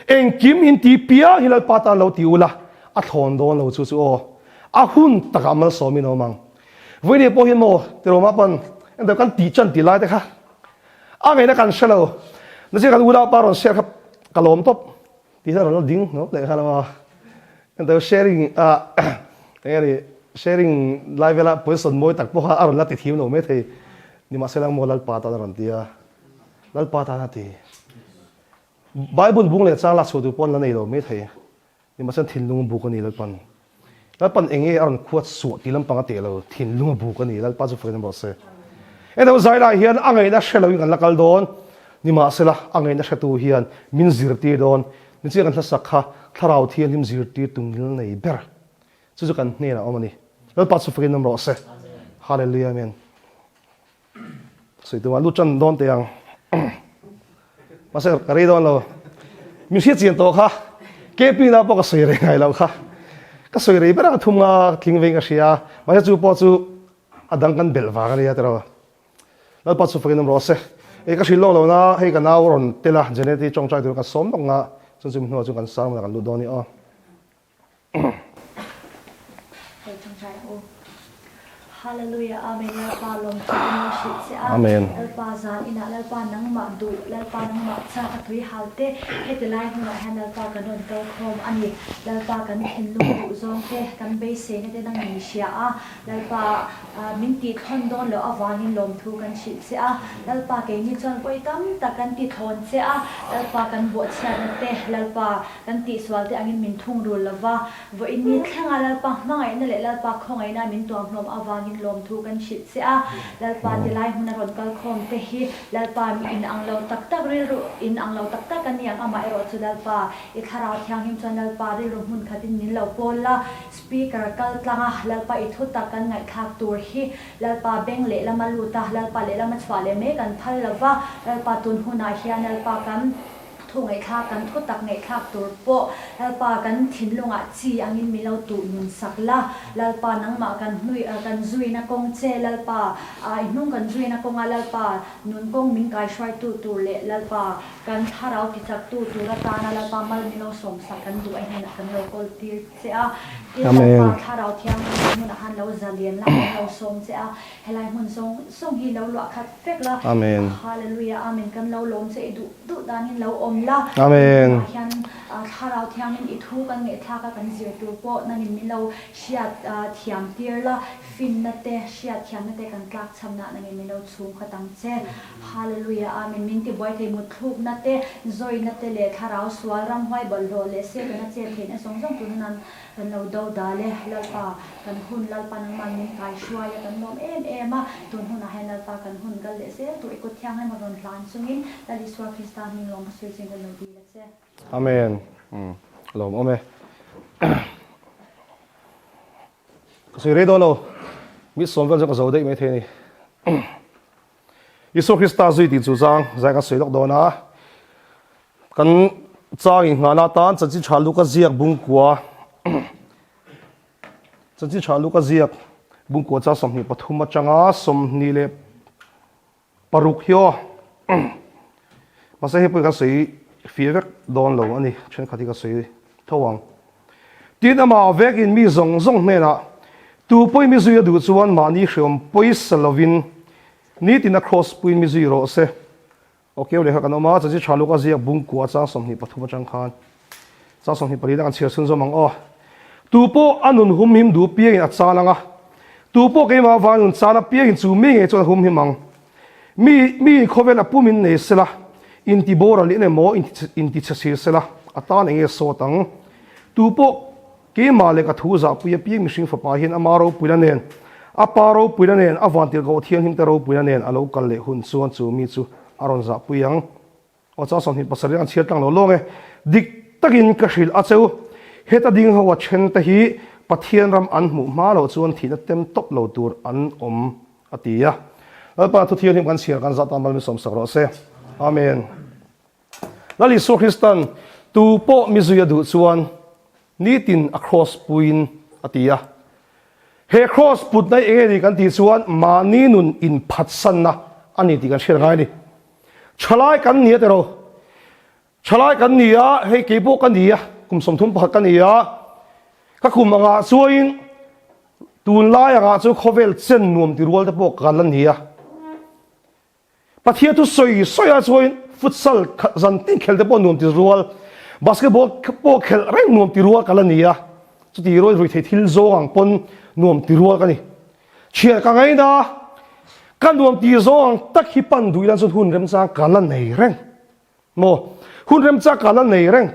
engkim in ti piang hi Lalpa tan lo ti ula a thlawn dawn lo chu chu aw a hun takah malsawmin awm ang. Vawiin pawh hian maw Tirawma pawn engtai kan tih chan tih lai te kha A ngaihna kan hre lo. Nasi kan unau pa rawn share kha ka lawm tawp. Ti hian a rawn la ding hnawp leh nghal a. Ento sharing a eng nge ni sharing lai vela position mawi tak pawh kha a rawn la ti thim lo mai thei. Nimahsela maw Lalpa tan a rawn ti a. Lalpa tan a ti. Bible bung leh chang lak chhuah tur pawh an la nei lo mai thei. Nimahsela thinlung a buk a ni Lalpan. Lalpan eng nge a rawn khuat suah tih lampang a teh lo, thinlung a buk a ni, Lalpa chu fakin a rawh se. Eno zai lai hian a ngaihna hre loin kan la kal dawn, nimahsela a ngaihna hretu hian min zirtir dawn, nichina kan hlasak kha Thlarau Thianghlim zirtir tungil nei ber chu chu kan hnenah a awm a ni. Lalpa chu fakin awm rawh se. Hallelujah Amen. Sawi tumah lut tan dawn teh ang. Mahse ka rei dawn lo. Min hriat chian tawh kha. KP na pawh ka sawi rei ngai lo kha. Ka sawi rei ber a thum nga tling veng ka hria. Mahse chu pawh chu a dang kan belh vang a nia tiraw. Lalpa chu fakin awm rawh se. Ei ka hrilh lawk lo na hei ka nau rawn tel a Janet-i tawngtai tur ka sawm lawk nga chuan chumi hnuah chuan kan sang kan lut dawn a ni aw. Hallelujah Amen Lalpa lawmthu in la hrilh che a Amen. Lalpa zan inah Lalpa nangmah duh Lalpa nangmah chak a tui hau te heti lai hmunah hian Lalpa kan rawn kal khawm a ni Lalpa kan thinlung duh zawng te kan beiseina te nang ni hria a Lalpa min tih thlawn dawn loh avangin lawmthu kan hrilh che a Lalpa keini chuan vawi tam tak kan ti thlawn che a Lalpa kan bawhchhiatna te Lalpa Kan tihsual te angin min thungrul lo va, vawiin ni thlenga Lalpa hmangaihna leh Lalpa khawngaihna min tuamhlawm avangin. avangin lawmthu kan hrilh che a. Lalpa tilai hmuna rawn kal khawm te hi Lalpa mi in ang lo tak tak rilru in ang lo tak tak a ni ang amaherawh chu Lalpa i thlarau thianghlim chuan Lalpa rilru hmun khatin min lo pawl la. Speaker kal tlang a Lalpa i thu tak kan ngaihthlak tur hi Lalpa beng lehlam a lut a, Lalpa lehlam a chhuah leh mai kan phal lo va, Lalpa tun hunah hian Lalpa kan thu ngaihthlak kan thu tak ngaihthlak tur pawh Lalpa kan thinlungah chi angin min lo tuh nun sak la, Lalpa nangmah kan hnui kan zuina kawng che Lalpa i hnung kan zuina kawnga Lalpa nun kawng min kaihruaitu tur leh Lalpa kan thlarau tichaktu tur atana Lalpa mal min lo sawmsak kan duh a hnenah kan lo kawl tir che a, tin Lalpa Thlarau Thianghlim hmunah khan lo zalian la, kan lo sawm che a, helai hmun zawng zawng hi lo luah khat vek la, Hallelujah Amen kan lo lawm che i duh duh danin lo awm la, tun hunah hian Thlarau Thianghlim i thu kan ngaihthlak a kan zir tur pawh nangin min lo hriat thiam tir la, finna te hriat thiamna te kan tlak chhamna nangin min lo chhung khat ang che. Hallelujah Amen min ti buai thei mutthlukna te, zawina te leh thlarau sual ramhuai bawlhhlawh leh setana chet theihna zawng zawng tuna nan kan lo do dal e. Lalpa kan hun Lalpa nangman min kai hruai a kan lawm em em a, tun hunah hian Lalpa kan hun kal leh zel tur i kut thianghlim a rawn hlan chungin Lal Isua Krista hming lawm hmasui chungin kan lo dil a che. Amen lawm awm e. Ka sawi rei dawn lo, mi sawm vel chu ka zo daih mai thei a ni. Isua Krista zui tih chu chang zai kan sawi lawk dawn a, kan chang inghahna atan chanchin tha Luka ziak bungkua chanchin tha Luka ziak bungkua chang 23 atanga 26 hi aw mahse hei pawh hi kan sawi fir vek dawn lo a ni thenkhat hi ka sawi tho ang. Tin, amah vekin mi zawng zawng hnenah, Tu pawi mi zui a duh chuan mahni hreawm pawisa lovin nitin a kraws puiin mi zui rawh se. Ok, lehkha kan awm a, chanchin tha luk a ziak bung kua chang 23 atang khan chang 24 a kan chhiar chhun zawm ang aw. Tu pawh a nun humhim duh piangin a chal ang a, tu pawh keimah avangin nun chal apiangin chu mi ngei chuan a humhim ang. Mi mi khawvel a pumin nei sela, inti boral in emaw inti chhe sir sela, a tan enge sawt ang? Tu pawh keimah leh ka thu zahpui apiang mihring fapa hian ama ropuina nen, a pa ropuina nen, a vantirhkoh thianghlimte ropuina nen a lo kal leh hun chuan chu mi chu a rawn zahpui ang. Aw chuan 27 an chhiar tlang lo lawng e. Dik takin ka hrilh a cheu. Heta ding ho a then te hi Pathian ram an hmuh hma loh chuan thihna tem tawp lo tur an awm a ti a. Lalpa thu thianghlim kan chhiar kan zah tan mal min sawmsak rawh se. Amen. Lal Isua Kristan tu pawh mi zui a duh chuan nitin a kraws puiin a ti a. He kraws putna hi enge ni kan tih chuan mahni nun inphatsanna a ni tih kan hriat ngai a ni. Thalai kan ni a tiraw? Thalai kan ni a, hei kei pawh ka ni a, kum 31 ka ni a, ka kum angah chuain tunlai angah chu khawvel chen nuam ti rual te pawh ka la ni a. Pathian thu sawi sawi ah chuain futsal zan tin khel te pawh nuam ti rual, basketball pawh khelh reng nuam ti rual ka la ni a, chuti rual ruihtheih thil zawng ang pawn nuam ti rual ka ni. Thian ka ngaina a, ka nuam tih zawng ang tak hi pan duh ila chuan hun remchang ka la nei reng maw? Hun remchang ka la nei reng.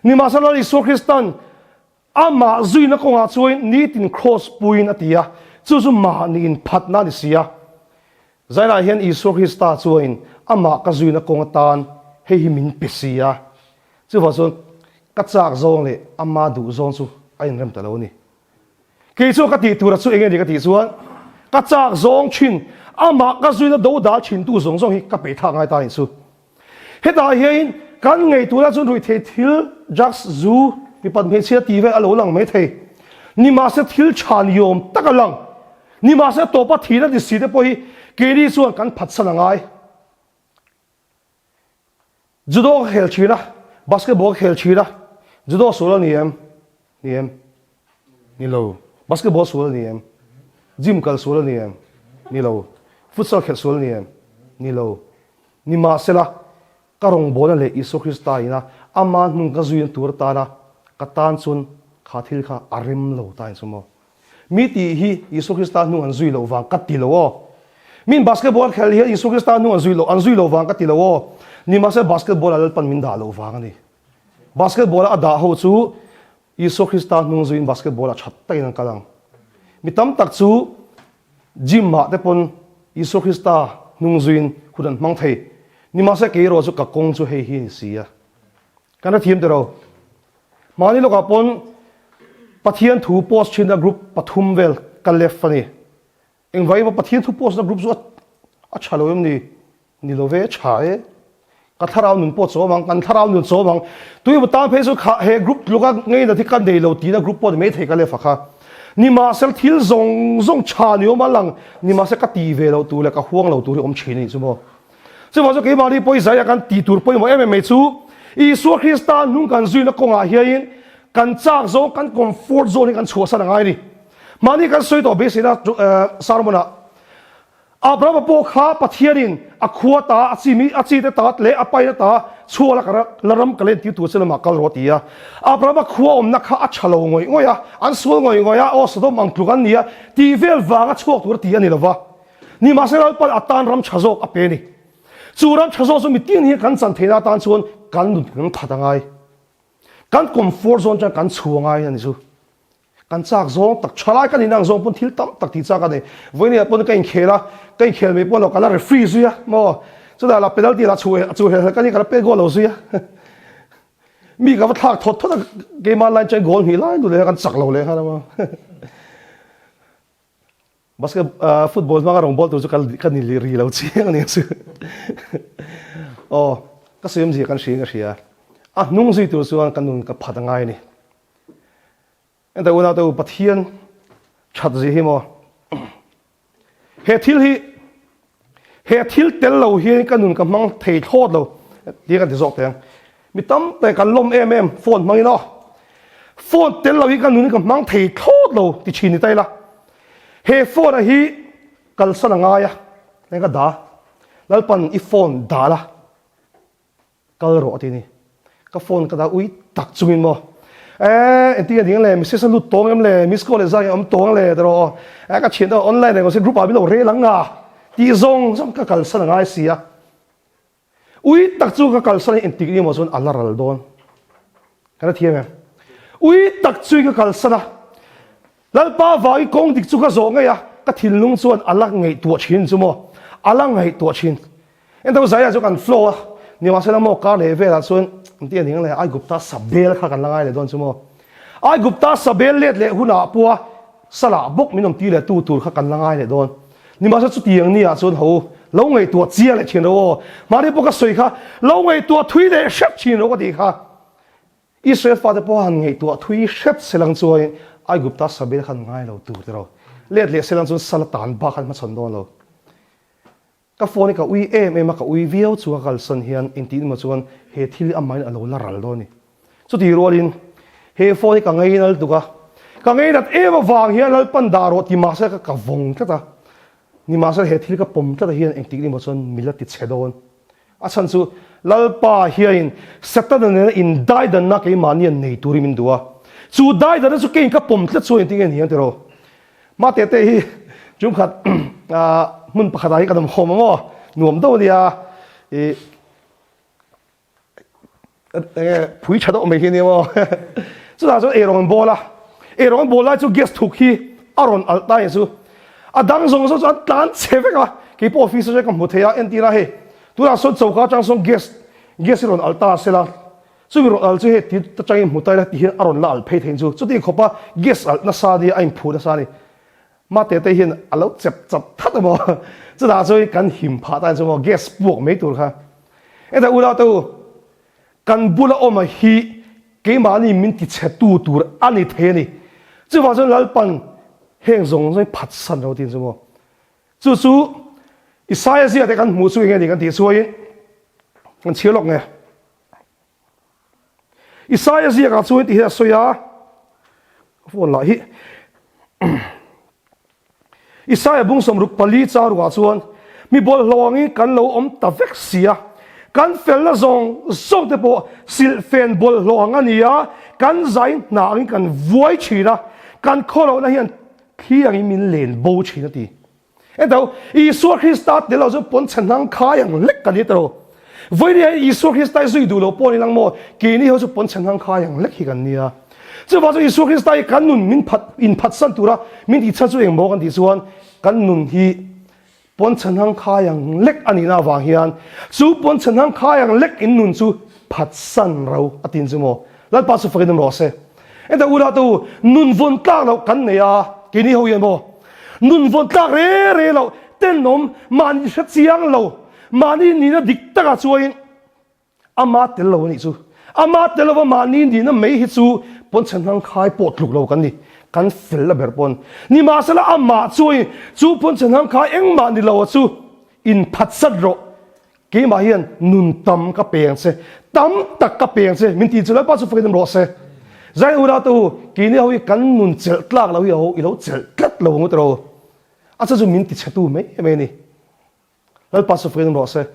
Nimahsela Lal Isua Kristan amah zuina kawngah chuan nitin kraws puiin a ti a, chu chu mahni inphatna a ni si a. Zainah hian Isua Krista chuan amah ka zuina kawng atan hei hi min pe si a, chuvang chuan ka chak zawng leh ama duh zawng chu a inrem ta lo a ni. Kei chu ka tih tura chu enge ni ka tih chuan ka chak zawng thin, amah ka zuina do dal thin tu zawng zawng hi ka peih thlak ngai ta anih chu. Hetah hian kan ngei tura chuan ruihtheih thil, drugs, zu, mipat hmeichhia tih vel a lo lang mai thei. Nimahse thil tha ni awm tak a lang. Nimahse tawpa thihna ni si te pawh hi keini chuan kan phatsan a ngai. Judo ka khel thin a, basketball ka khel thin a, judo sual a ni em? Ni em? Ni lo. Basketball sual a ni em? Gym kal sual a ni em? Ni lo. Futsal khelh sual a ni em? Ni lo. Nimahsela, ka rawngbawlna leh Isua Krista ina ama hnung ka zuina tur atana ka tan chuan kha thil kha a rem lo ta inchung maw? Mi tih hi Isua Krista hnung an zui loh vang ka ti lo aw. Min basketball khel hian Isua Krista hnung an zui loh an zui loh vang ka ti lo aw. Nimahse basketball a Lalpan min dah loh vang a ni. Basketball a dah ho chu Isua Krista hnung zuiin basketball a that takin an kal ang. Mi tam tak chu. Gym ah te pawn Isua Krista hnung zuiin hun an hmang thei. Nimahse kei erawh chu ka kawng chu hei hi a ni si a. Kan hrethiam teh ro. Mahni lawkah pawn Pathian thu post thinna group pathum vel ka left a ni. Engvai emaw Pathian thu post na group chu a tha lo em ni? Ni lo ve, tha e. Ka thlarau nun pawh chawm ang, kan thlarau nun chawm ang. Tui emaw tan phei chu kha he group tluka ngeina thi ka nei lo tihna group pawh ni maithei ka left a kha. Nimahsela thil zawng zawng tha ni awm a lang, nimahsela ka ti ve lo tur leh ka huang lo tur hi awm thin a nih chu maw. Chuvang chu keimahni pawizai a kan tih tur pawimawh em em mai chu Isua Krista hnung kan zuina kawngah hianin kan chak zawng, kan comfort zone hi kan chhuahsan a ngai a ni. Mahni kan sawi tawh beiseina sermon-ah Abrahama pawh kha Pathianin a khua ta, a chi mi, a chi te ta leh a paina ta chhuak la ka la ram ka len tir tur che lamah kal rawh a ti a. Abrahama khua awmna kha a tha lo ngawih ngawih a, an sual ngawih ngawih a, aw Sodom ang tluk an ni a tih vel vanga chhuak tur a ti a ni lo va. Nimahsela Lalpan a tan ram tha zawk a pe a ni. Chu ram tha zawk chu mitin hian kan chan theihna atan chuan kan nun kan that a ngai. Kan comfort zone chuan kan chhu a ngai a ni chu. Kan chak zawng tak tha lai kan inang zawng pawn thil tam tak tih chak a nei. Vawinia pawn ka inkhel a, ka inkhel mai pawh lo ka la referee zui a maw. Chutah lah penalty lah chhu chu hel hel ka ni ka la pet goal lo zui a. Mi ka va thlak thawt thawt a keimah line chuan goal hnih lai duh leh kan chak lo leh nghal a maw. Basket football hmanga rawngbâwl tur chu ka ni ri lo chiang a ni chu. Aw, ka sawi awmzia kan hria in ka hria. A hnung zui tur chuan ka nun ka phat a ngai a ni. Enta unau te u, Pathian that zia hi maw? He thil hi, he thil tel lo hian ka nun ka hmang thei thlawt lo tia kan ti zawk teh ang. Mi tam tak kan lawm em em phone hmangin aw. Phone tel lo hi ka nun hi ka hmang thei thlawt lo ti thin ni ta ila. He phone a hi kalsan a ngai a, eng ka da. Lalpan i phone dah la kal rawh a ti ni. Ka phone ka dah ui tak chungin maw. Eh engtin nge ding le message a lut tawng em le miss call leh zang awm tawng le ti rawh aw. Eh ka thian te online reng awm se group ah min lo rel ang nga tih zawng zawng ka kalsan a ngai si a. Ui tak chu ka kalsan hi engtik ni maw chuan a la ral dawn. Kan la thiam em? Ui tak chu ka kalsan a, Lalpa vangin kawng dik chu ka zawh ngei a, ka thinlung chuan a la ngaihtuah thin chu maw? A la ngaihtuah thin. Engtho zaiah chu kan flow a, nimahsela maw kar leh velah chuan engtin a ning le, Aigupta sabel kha kan la ngai leh dawn chu maw? Aigupta sabel let leh hunah pawha Salah bawk min awm ti leh tu tur kha kan la ngai leh dawn. Nimahse chutiang ni ah chuan ho lo ngaihtuah chiang leh thin ro aw. Mahni pawh ka sawi kha lo ngaihtuah thui leh hrep thin ro ka tih kha. Israel fate pawh han ngaihtuah thui hrep selang chuan Aigupta sabel khan ngai lo tur tiraw. Let leh selang chuan sal atan bak khan hmachhawn dawn lo. Ka phone hi ka ui em em a, ka ui viau chu ka kalsan hian engtin emaw chuan he thil hi amahin a lo la ral dawn a ni. Chutih rualin he phone hi ka ngeinal tuk a, ka ngeinat em avang hian Lalpan dah rawh ti mahse ka ka vawng tlat a, nimahsela he thil ka pawm tlat ah hian engtik emaw chuan mi la ti chhe dawn. A chhan chu Lalpa hianin Setana nena indaidanna keimahni an nei turin min duh a, chu daidanna chu keiin ka pawm tlat chuan engtin nge ni ang tiraw? Mah teh teh hi chungkhat hmun pakhatah hi kan awm khawm ang aw, nuam deuh a nia i enge phui tha deuh mai hi a nia maw. Chutah chuan eirawng an bawl a, eirawng an bawl lai chu gas thuk hi a rawn alh ta chu a dang zawng zawng chu an tlan chhe vek a, keipawh office atang ka hmu thei a entir a hei tunah sawn choka atang sawn gas gas hi rawn alh ta se la Chumi rawn al chu hei ti atangin hmu ta ila ti hian a rawn la al phei thei chu. Chuti khawpa gas alh nasa nia a inphu nasa a ni. Mate te hian a lo chep chap that emaw chutah chuan kan him phah ta chu maw gas puak mai tur kha. Heta unau te u kan bula awm a hi keimahni min ti chhe tu tur a ni thei a ni. Chuvang chuan Lalpan heng zawng zawng hi phatsan ro tin chu maw. Chu chu Isaia zia te kan hmuh chu enge ni kan tih chuain kan chhiar lawk nge. Isaia ziakah chuan ti hian a sawi a, phone lah hi Isaia bung 64 chang ruah chuan mi bawlhhlawh angin kan lo awm ta vek si a, kan felna zawng zawng te pawh silhfen bawlhhlawh ang a ni a, kan zai hna angin kan vuai thin a, kan khawlohna hian thli angin min len bo thin a ti. Ento, Isua Krista tel lo chu pawn chhe hnang khai ang lek kan ni tawh. Vawiin hian Isua Krista i zui duh lo pawh ni lang maw? Keini ho chu pawn chhe hnang khai ang lek hi kan nia. Chuvang chu Isua Krista hi kan nun min phat inphatsan tura min tihchhan chu engmaw kan tih chuan kan nun hi pawnchhan hang khai ang lek a nihna avang hian chu pawnchhan hang khai ang lek in nun chu phatsan ro a tin chu maw. Lalpa chu fakin awm rawh se. Enta u lah te u, nun vawn tlak loh kan nei a, keini ho hian maw nun vawn tlak re re loh tenawm mahni hre chiang lo mahni nihna dik takah chuain Ama tel lo a nih chu. Ama tel lova mahni nihna mai hi chu pawnchhe hnang khai pawh tluk lo kan ni. Kan fel la ber pawn. Nimahsela amah chuain chu pawnchhe hnang khai engmah ni lo a chu inphatsat rawh. Keimah hian nun tam ka pe ang che, tam tak ka pe ang che min ti chu Lalpa chu fakin awm rawh se. Zain u rate u, keini ho hi kan nun chelh tlak lo hi a ho i lo chelh tlat lo ang u tiraw. A chu chu min tichhetu mai mai a ni. Lalpa chu fakin rawh se.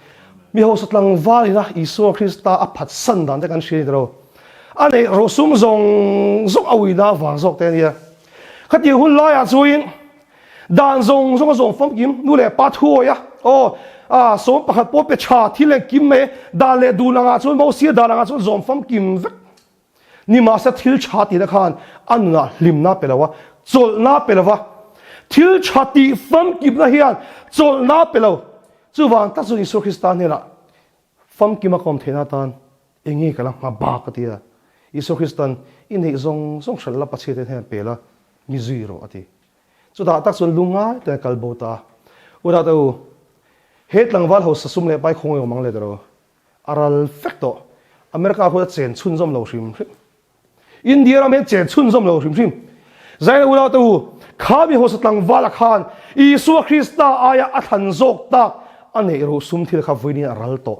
Mi hausa tlangval ina Isua Krista a phatsan dan te kan hria ni tiro. A neih rosum zawng zawng a uina avang zawk te a nia. Khatiang hun laiah chuin dan zawng zawng a zawng famkim nu leh pa thuawi a, aw, a sawm pakhat pawh pe tha thil engkim mai dan leh dun angah chuan Mosia dan angah chuan zawm famkim vek. Nimahse thil tha tihna khan a nunah hlimna pe lo a, chawlhna pe lo va. Thil tha tih famkimna hian chawlhna pe lo. Chuvang tak chuan Isua Krista hnenah famkima ka awm theihna atan eng nge ka la hma bak a ti a. Isua Krista'n i neih zawng zawng hralh la Pathian te hnenah pe la, mi zui rawh a ti. Chutah tak chuan lungngai takin a kal bo ta a. U Date u, he tlangval hausa sum leh pai khawngaih awm ang le tiraw? A ral vek tawh. America khuan a chen chhunzawm lo hrim hrim. India ram hian chen chhunzawm lo hrim hrim. Zaina unau te u, kha mi hausa tlangvala khan Isua Krista aia a thlan zawk tak a neih ro sum thil kha vawiin a ral tawh.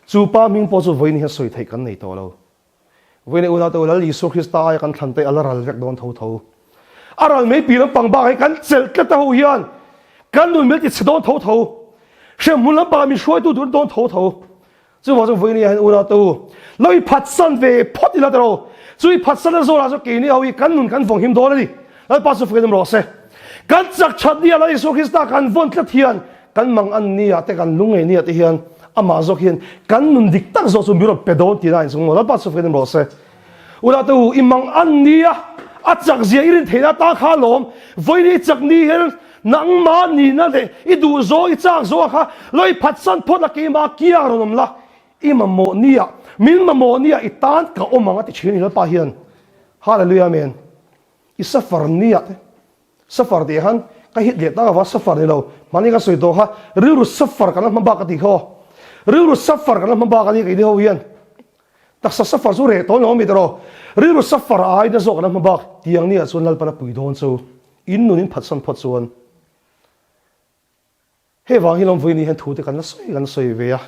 Chu pa hming pawh chu vawiin hian sawi theih kan nei tawh lo. Vawiin unau te u, Lal Isua Krista aia kan thlan te a la ral vek dawn tho tho. A ral mai pi lampang bakah hi kan chelh tlat a ho hian kan nun mil ti chhe dawn tho tho. Hremhmun lampangah min hruaitu tur dawn tho tho. Chuvang chuan vawiin hian unau te u, lo i phatsan ve phawt ila tiraw. Chu i phatsan na zawlah chuan keini ho hi kan nun kan vawng him dawn a ni. Lalpa chu fakin awm rawh se. Kan chak that nia Lal Isua Krista kan vawn tlat hian kan mang an nia te kan lung ngei nia te hian amah zawk hian kan nun dik tak zawk chu mi rawn pe dawn tihna a inchung maw. Lalpa chu fakin awm rawh se. Ula te u, i mang an nia, a chak zia i rin theihna ta kha alawm. Vawiin i chak ni hian nangmah nihna leh i duh zawng, i chak zawng kha lo i phatsan phawt la, keimah kiang rawn awm la, i mamawh nia, min mamawh nia i tan ka awm ang a ti thin a ni Lalpa hian. Hallelujah Amen. I safar nia te, safar tih khan ka hit leh tak avang safar ni lo, mahni ka sawi tawh kha rilru safar kan la hma bak ka tih kha aw. Rilru safar kan la hma bak a ni keini ho hian. Taksa safar chu reh tawh lo ami tiraw? Rilru safar ai na zawk an la hma bak tiang ni ah chuan Lalpan a pui dawn chu in nun in phatsan phawt chuan hei vang hi lawm vawiin hian thu te kan la sawi kan sawi ve a.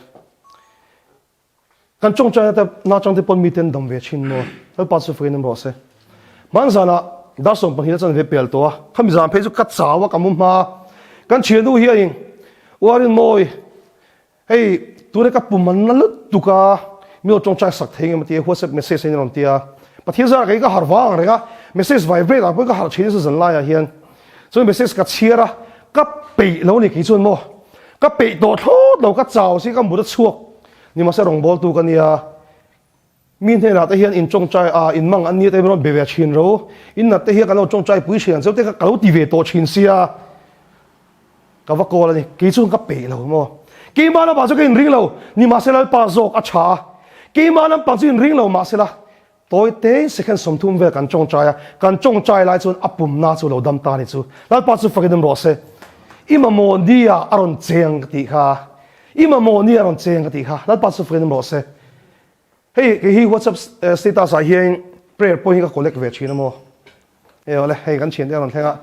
Kan tawngtaina te nachang te pawn miten dam ve thin maw? Lalpa chu fakin awm rawh se. Hman zanah dar 12 a chanve pel tawh a, khami zan phei chu ka chau a ka mu hma. Kan thiannu hianin Uarinmawi Hei, tuna ka pum an na lutuk a, mi aw tawngtai sak thei ngem a ti a, WhatsApp message a in rawn ti a. Pathian zara kei ka harh vang ang reng a, message vibrate ah pawhin ka harh thin nasa zan laiah hian. Chuan message ka chhiar a, ka peih lo ni kei chuan maw, ka peih tawh thlawt lo, ka chau si ka mut a chhuak ni mahse rawngbawltu ka nia. Mi hnenah te hian in tawngtai a, in mang an nia te rawn be ve thin ro, in nat te hian kan lo tawngtai pui thin ang cheu te kha ka lo ti ve tawh thin sia. Ka va call a ni, kei chuan ka peih lo maw? Keimah lampang chu ka inring lo, nimahse Lalpa zawk a tha a, keimah lampang chu inring lo mahsela tawi tein second 30 vel kan tawngtai a, kan tawngtai lai chuan a pumna chu lo dam ta a ni chu. Lalpa chu fakin awm rawh se. I mamawh nia a rawn cheng ka tih kha, i mamawh nia a rawn cheng ka tih kha, Lalpa chu fakin awm rawh se. Hei kei hi WhatsApp status ah hian prayer pawh hi ka collect ve thin a maw? Hei awle, hei kan thiante a rawn thleng a.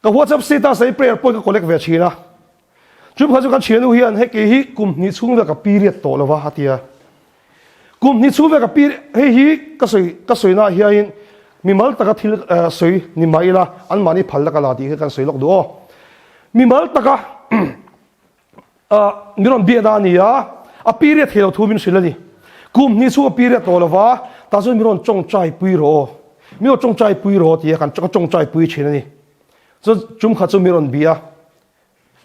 Ka WhatsApp status ah hi prayer pawh hi ka collect ve thin a. Chu pakhat chu kan thiannu hian hei kei hi kum hnih chhung vel ka period tawh lo va a ti a. Kum hnih chhung vel ka period, hei hi ka sawi ka sawi naah hianin mimal taka thil sawi ni mah ila anmahni phalna ka la tih hi kan sawi lawk duh aw. Mimal taka Min rawn biakna a ni a, a period thei lo thu min hrilh a ni. Kum hnih chhung a period tawh lo va, tah chuan min rawn tawngtai pui rawh aw, min rawn tawngtai pui rawh tia kan ka tawngtai pui thin a ni. Chuan tum khat chu min rawn bia a,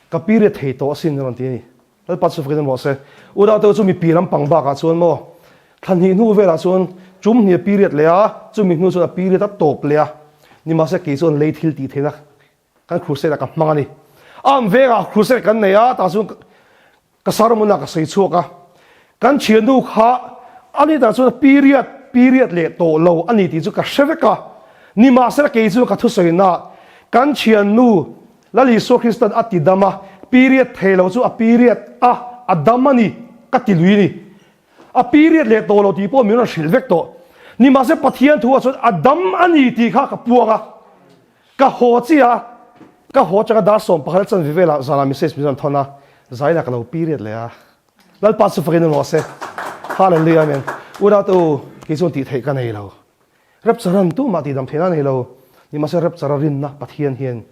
ka period thei tawh asin a rawn ti a ni. Lalpa chu fakin awm rawh se. U Date chu mipi lampang bakah chuan maw, thla hnih hnu velah chuan Tum hnih a period leh a, chumi hnu chuan a period a tawp leh a. Nimahse kei chuan lei thil tih theihna kan crusade ah ka hmang a ni. Am vengah crusade kan nei a, tah chuan ka sermon ah ka sawi chhuak a. Kan thiannu kha ani tah chuan period period leh tawh lo a ni tih chu ka hre vek a. Nimahsela kei chu ka thusawi na kan thiannu Lal Isua Kristan a ti dam a, period thei lo chu a period a a dam a ni ka ti lui ni. A period leh tawh lo tih pawh min rawn hrilh vek tawh. Nimahse Pathian thu ah chuan a dam a ni tih kha ka puang a. Ka haw chiah a, ka haw changa dar 11 a chanve velah zanah message min rawn thawn a, Zaina ka lo period leh a. Lalpa chu fakin rawh se. Hallelujah Amen. Unau te u, kei chuan tih theih ka nei lo. Rapcharan tumah tihdam theihna a nei lo. Nimahse rapchara rinna Pathian hian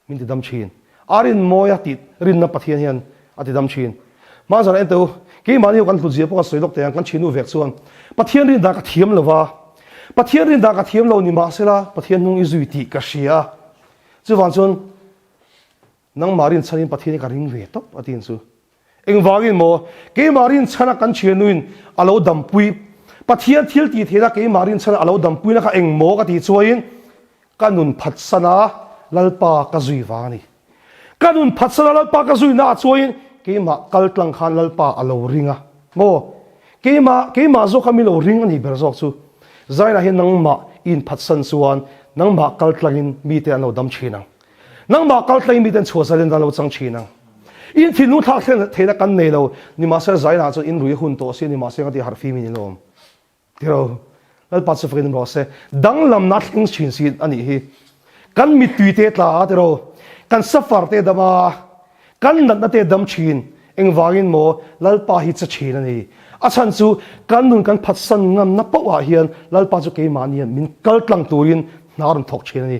min tidam thin. A rin mawia tih rinna Pathian hian a tidam thin. Hmanzarah en teh u, keimahni ho kan hlut zia pawh kan sawi lawk teh ang, kan thinu vek chuan Pathian rin dan ka thiam lo va, Pathian rin dan ka thiam lo nimahsela Pathian hnung i zui tih ka hria. Chuvang chuan nangmah rin chhanin Pathian hi ka ring ve tawp a tin chu. Engvangin maw? Keimah rinchhana kan thiannuin a lo dampui, Pathian thil tih theihna keimah rinchhana a lo dampuina kha eng maw ka tih chuaiin ka nun phatsana Lalpa ka zui vang a ni. Ka nun phatsana Lalpa ka zui naah chuaiin keimah kal tlang khan Lalpa a lo ring a maw? Keimah, keimah zawk kha mi lo ring a nih ber zawk chu. Zainah hian nangmah i inphatsan chuan nangmah kal tlangin mite an lo dam thin ang. Nangmah kal tlangin miten chhuah zalen an lo chang thin ang. In thinlung thlak thlen theihna kan nei lo, nimahsela zainah chuan in rui a hun tawh si a, nimahsela ka ti harh fim in in awm. Tiro, Lalpa chu fakin rawh se. Danglamna a thleng thin si a nih hi. Kan mittui te tla a tiro, kan safar te dam a, kan natna te dam thin, engvangin maw Lalpa hi che thin a ni. A chhan chu kan nun kan phatsan ngamna poh ah hian Lalpa chu keimahni hian min kal tlang turin hna a rawn thawk thin a ni.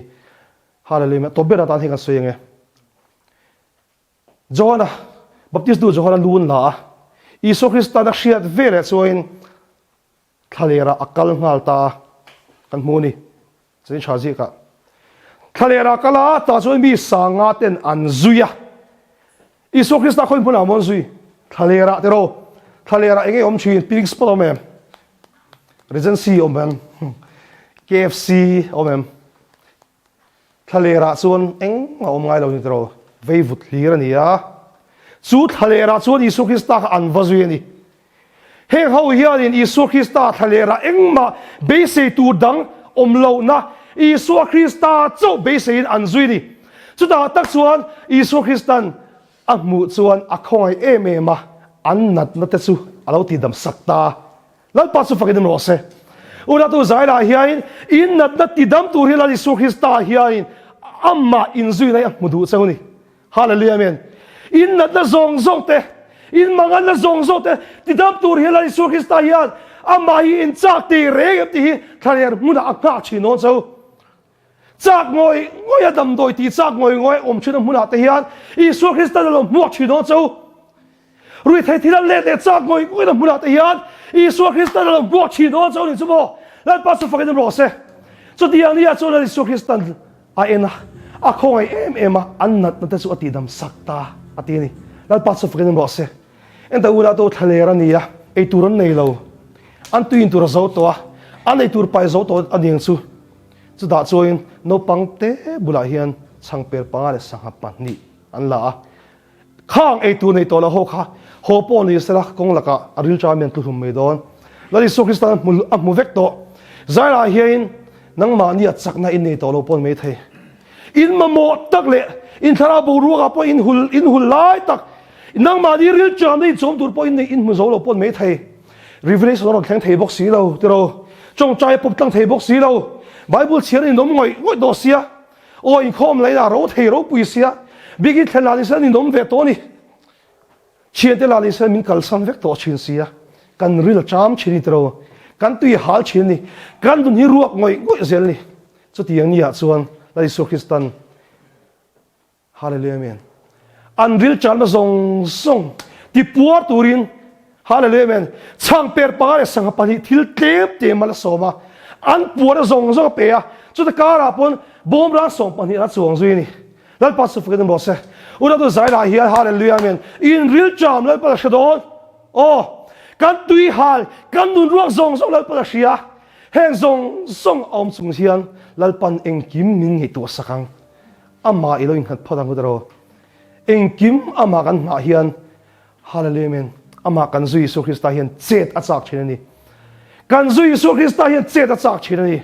Hallelujah. Tawp ber atan hei kan sawi ang e. Johana, Baptist nu Johana lu an la a, Isua Kristan a hriat ve leh chuain thlalerah a kal nghal ta a, kan hmu a ni. Chutin tha zikah thlalerah a kal a, tah chuan mi sanga ten an zui a. Isua Krista khawi hmunah maw an zui? Thlalerah tiraw? Thlalerah eng nge awm thin? Picnic spot awm em? Regency awm em? KFC awm em? Thlalerah chuan eng a awm ngai lo ni tiraw? Vei vut hlir a ni a. Chu thlalerah chuan Isua Krista kha an va zui a ni. Heng ho hianin Isua Krista thlalerah engmah beisei tur dang awm lohna Isua Krista chauh beiseiin an zui a ni. Chutah tak chuan Isua Kristan a hmuh chuan a khawngaih em em a, an natna te chu a lo tihdam sak ta. Lalpa chu fakin rawh se. Unatu Zaila hianin in natna tidam tur hi Lal Isua Krista hianin amah inzuina hi a hmu duh cheu ni. Hallelujah Amen. In natna zawng zawng te, in manganna zawng zawng te tidam tur hi Lal Isua Krista hian amah hi in chak tih reng em tih hi thlaler hmunah a nghak thin dawn cheu. Chak ngawih ngawih a damdawi tih chak ngawih ngawih awm thin a hmunah te hian Isua Krista a lo hmuak thin dawn cheu. Ruithei thil a let leh chak ngawih ngawih a hmunah te hian Isua Kristan a lo hmuak thin dawn chauh a ni chu maw? Lalpa chu fakin rawh se. Chutiang ni ah chuan Lal Isua Kristan a en a, a khawngaih em em a, an natna te chu a tihdam sak ta a ti a ni. Lalpa chu fakin rawh se. Enta unau te u thlaler a ni a, ei tur an nei lo. An tui in tur a zo tawh a, an ei tur pai zo tawh a niang chu. Chutah chuan naupang te bulah hian chhangper panga leh sangha pahnih an la a. Khang ei tur nei tawh lo ho kha haw pawh ni sela kawng lakah a ril ṭam hian tluhlum mai dawn. Lal Isua Krista a hmu a hmu vek tawh. Zairah hiain nangmahni a chakna in nei tawh lo pawh ni mai thei. In mamawh tak leh in thlarau boruakah pawh in hul in hul lai tak nangmahni ril ṭamna in chawm tur pawh in nei in hmu zo lo pawh ni mai thei. Revelation a rawn thleng thei bawk si lo tiraw. Ṭawngṭai a pawp tlang thei bawk si lo. Bible chhiar in awm ngawih ngawih tawh sia. Aw inkhawm lain a ro thei ropui sia, bikin thlen lah nise an inawm ve tawh a ni. Thiante lah nise min kalsan vek tawh thin sia, kan ril a cham thin a ni tiro, kan tui a hal thin a ni, kan nun hi ruak ngawih ngawih zel a ni. Chutiang ni ah chuan Lal Isua Kristan Hallelujah Amen an ril channa zawng zawng ti puar turin Hallelujah Amen chhang per panga leh sangha pahnih thil tlem tlem a la sawm a, an puarna zawng zawng a pe a, chuta karah pawn bawm rang 20 a chuang zui a ni. Lalpa chu fakin rawh se. Unau Zailah hian Hallelujah Amen in ril cham Lalpa la hre dawn. Aw kan tui hal kan nun ruak zawng zawng Lalpa la hria. Heng zawng zawng a awm chung hian Lalpan engkim min ngaihtuah sak ang. Amah i lo innghat phawt ang u tiraw. Engkim amah kan nghah hian Hallelujah Amen. Amah kan Zu Isua Krista hian chet a chak thin a ni. Kan Zu Isua Krista hian chet a chak thin a ni.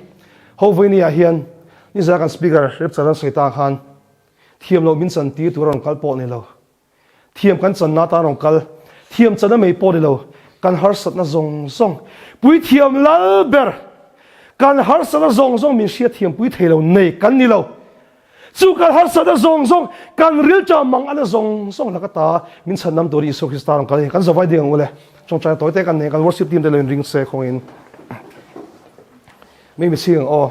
Ho vawinia hian nizan kan speaker Rep Charan sawi ta khan thiam loh min chan tir tur a rawn kal pawh ni lo. Thiam kan channa atan rawn kal. Thiam chana mai pawh ni lo. Kan harsatna zawng zawng puithiam lal ber kan harsatna zawng zawng min hriatthiam pui thei lo nei kan ni lo. Chu kan harsatna zawng zawng, kan rilṭam mang ana zawng zawng laka ta min chhan nam turin Isua Krista rawn kal a ni. Kan zavai ding ang u le. Ṭawngṭaina tawi te kan nei, kan worship team te lo inring se khawngin. Mi mi chhing ang aw.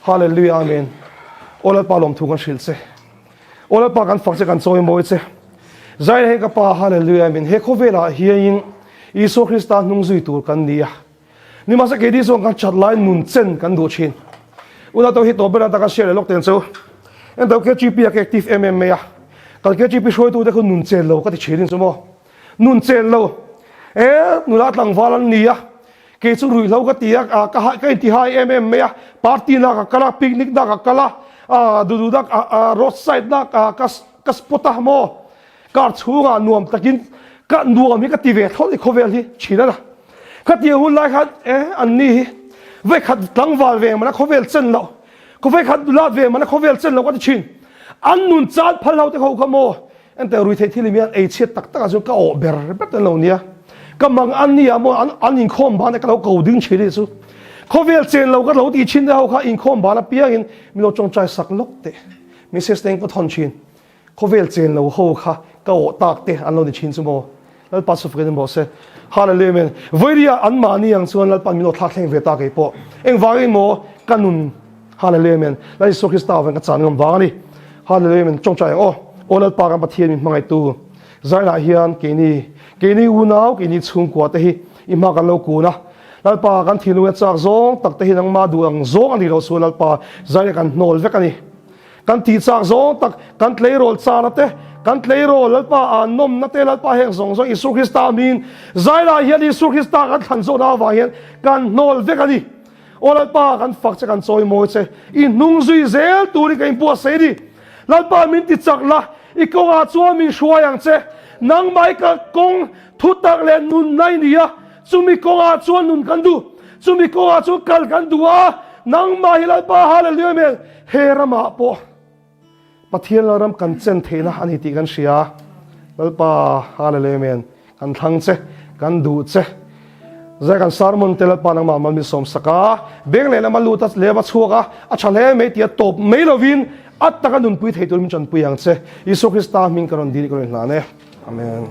Hallelujah Amen. Aw Lalpa lawmthu kan hrilh che. Aw Lalpa kan fak che kan chawi mawi che. Zaina hi ka pa Hallelujah Amen. He khawvelah hianin Isua Krista hnung zui tur kan ni a. Nimahse keini chuan kan that lai nun chen kan duh thin. Una to hi tawp ber ata ka share leh lawk ten chu. En to KGP a ka active em em mai a. Kal KGP hruaitu te khu nun chen lo ka ti thin in chu maw. Nun chen lo. E nula tlangval an ni a. Kei chu ruihhlo ka ti a ka ka inti hai em em mai a. Party na ka kal a, picnic na ka kal a, a duh duh na road side na ka ka spot a maw. Car chhungah nuam takin ka nuam hi ka ti ve thlawt i khawvel hi thin a na. Khatiang hun lai khan e an ni hi vekhat tlangval ve mana khawvel chen loh, ka vekhat lat ve mana khawvel chen loh ka ti thin. An nun chan phal ho te ho kha maw ente rui theih thil hi mian ei chhiat tak tak ah chuan ka awh ber ber te an lo nia. Ka mang an ni ah maw an an inkhawm ban e ka lo ko ding thin hi chu. Khawvel chen lo ka lo ti thin te ho kha inkhawm ban apiangin min lo tawngtai sak lawk teh. Mrs te engpawh thawn thin. Khawvel chen lo ho kha ka awh tak te an lo ni thin chu maw? Lalpa chu fakin rawh se. Hallelujah Amen. Vawiria an mahni ang chuan Lalpa'n min aw thlak thleng ve ta kei pawh. Engvangin maw ka nun Hallelujah Amen. Lal Isua Krista avang ka chan ngam vang a ni. Hallelujah Amen. Tawngtai ang aw. Aw Lalpa kan Pathian min hmangaihtu Zainah hian keini keini unau keini chhungkua te hi i hma kan lo kun a. Lalpa kan thinlung e chak zawng tak te hi nangmah duh ang zawng a ni lo chu Lalpa Zainah kan hnawl vek a ni. Kan tih chak zawng tak, kan tleirawl chana te, kan tleirawl Lalpa a nawmna te, Lalpa heng zawng zawng Isua Krista amin zailah hian Isua Krista kan thlan zawhna avang hian kan hnawl vek a ni. Aw Lalpa kan fak che kan chawimawi che, i hnung zui zel turin ka inbuatsaih a ni. Lalpa min ti chak la, i kawngah chuan min hruai ang che. Nangmah i ka kawng thutak leh nunna i ni a, Chumi kawngah chuan nun kan duh, chumi kawngah chuan kal kan duh a, nangmah hi Lalpa Hallelujah Amen he ramah pawh Pathian Lalram kan chen theihna a ni tih kan hria. Lalpa Hallelujah Amen kan thlang che, kan duh che. Zai kan sermon te Lalpa nangmah mal min sawm sak a, beng lehlam a lut a, lehlam a chhuak a, a tha hle mai tia tawp mai lovin a taka nunpui thei tur min tanpui ang che. Isua Krista hming ka rawn dil i ka rawn hlan e. Amen.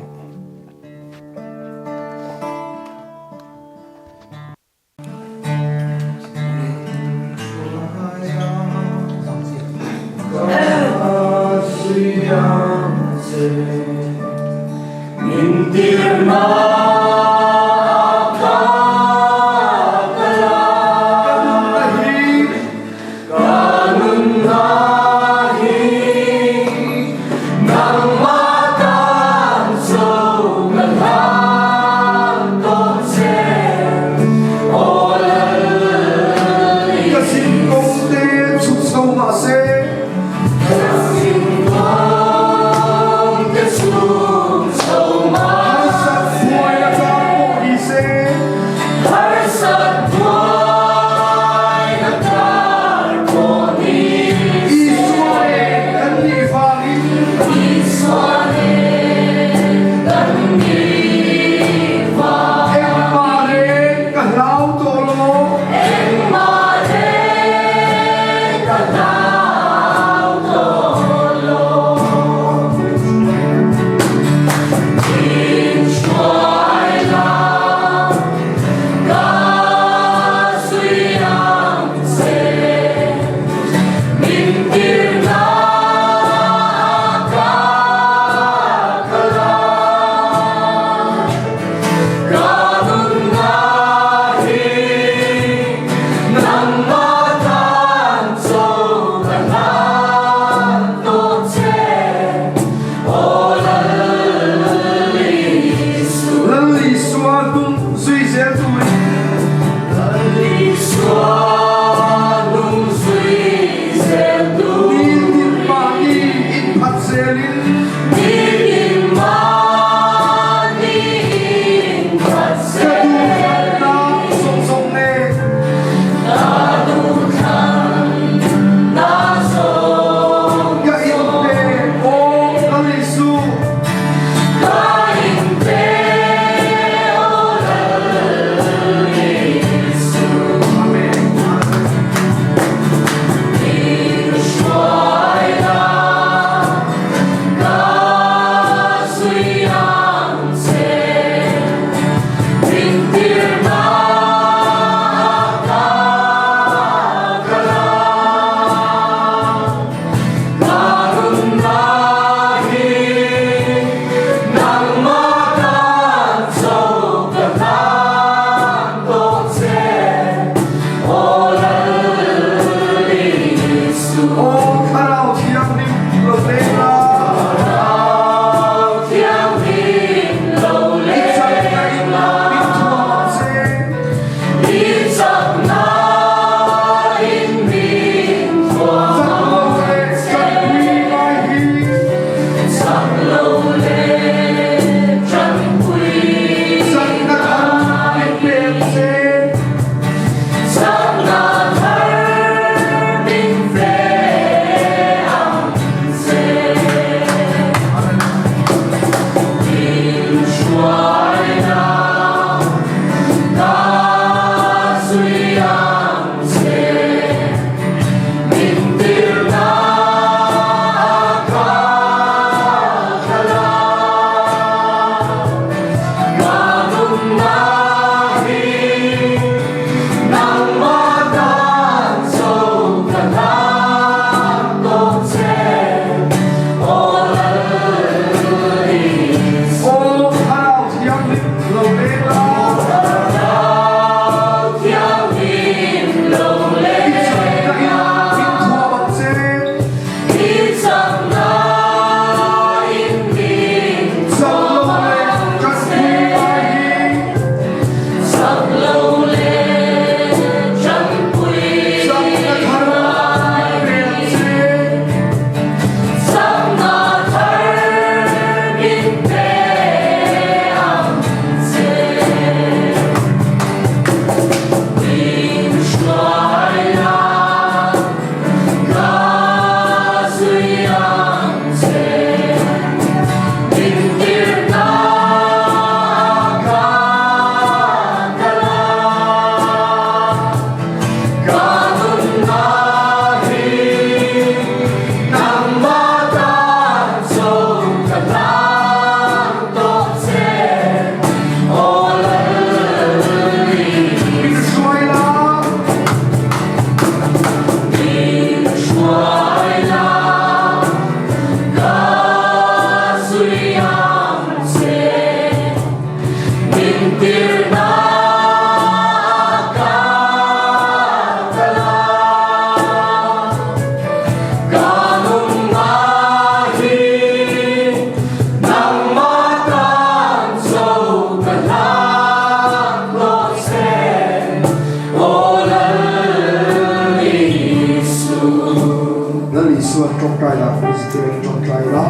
Isuan tawngtai lah min zirtir angin tawngtai ila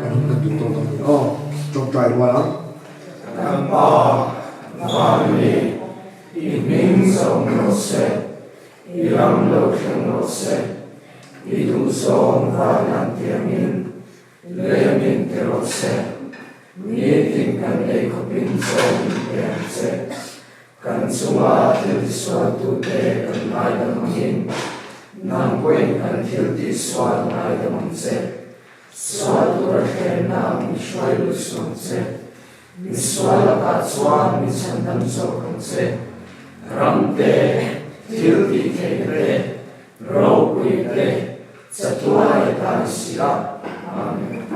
kan hun kan duh tawk ang ni aw. Tawngtai rual ang. Kan Pa, Vanmi, i hming zawm rawh se, i ram lo thleng rawh se, i duhzawng van an tiangin Lei min ti rawh se, nitin kan ei khawpin chaw min pe ang che. Kan chunga thil tisualtute kan ngaidam angin, nang pawhin kan thil tihsual ngaidam ang che. Sual tura thlenna min hruai lut suh ang che. Misual lakah chuan min chhandam zawk ang che. Ram te, thil tih theihna te, ropui te, chatuai ta ni si a. Amen.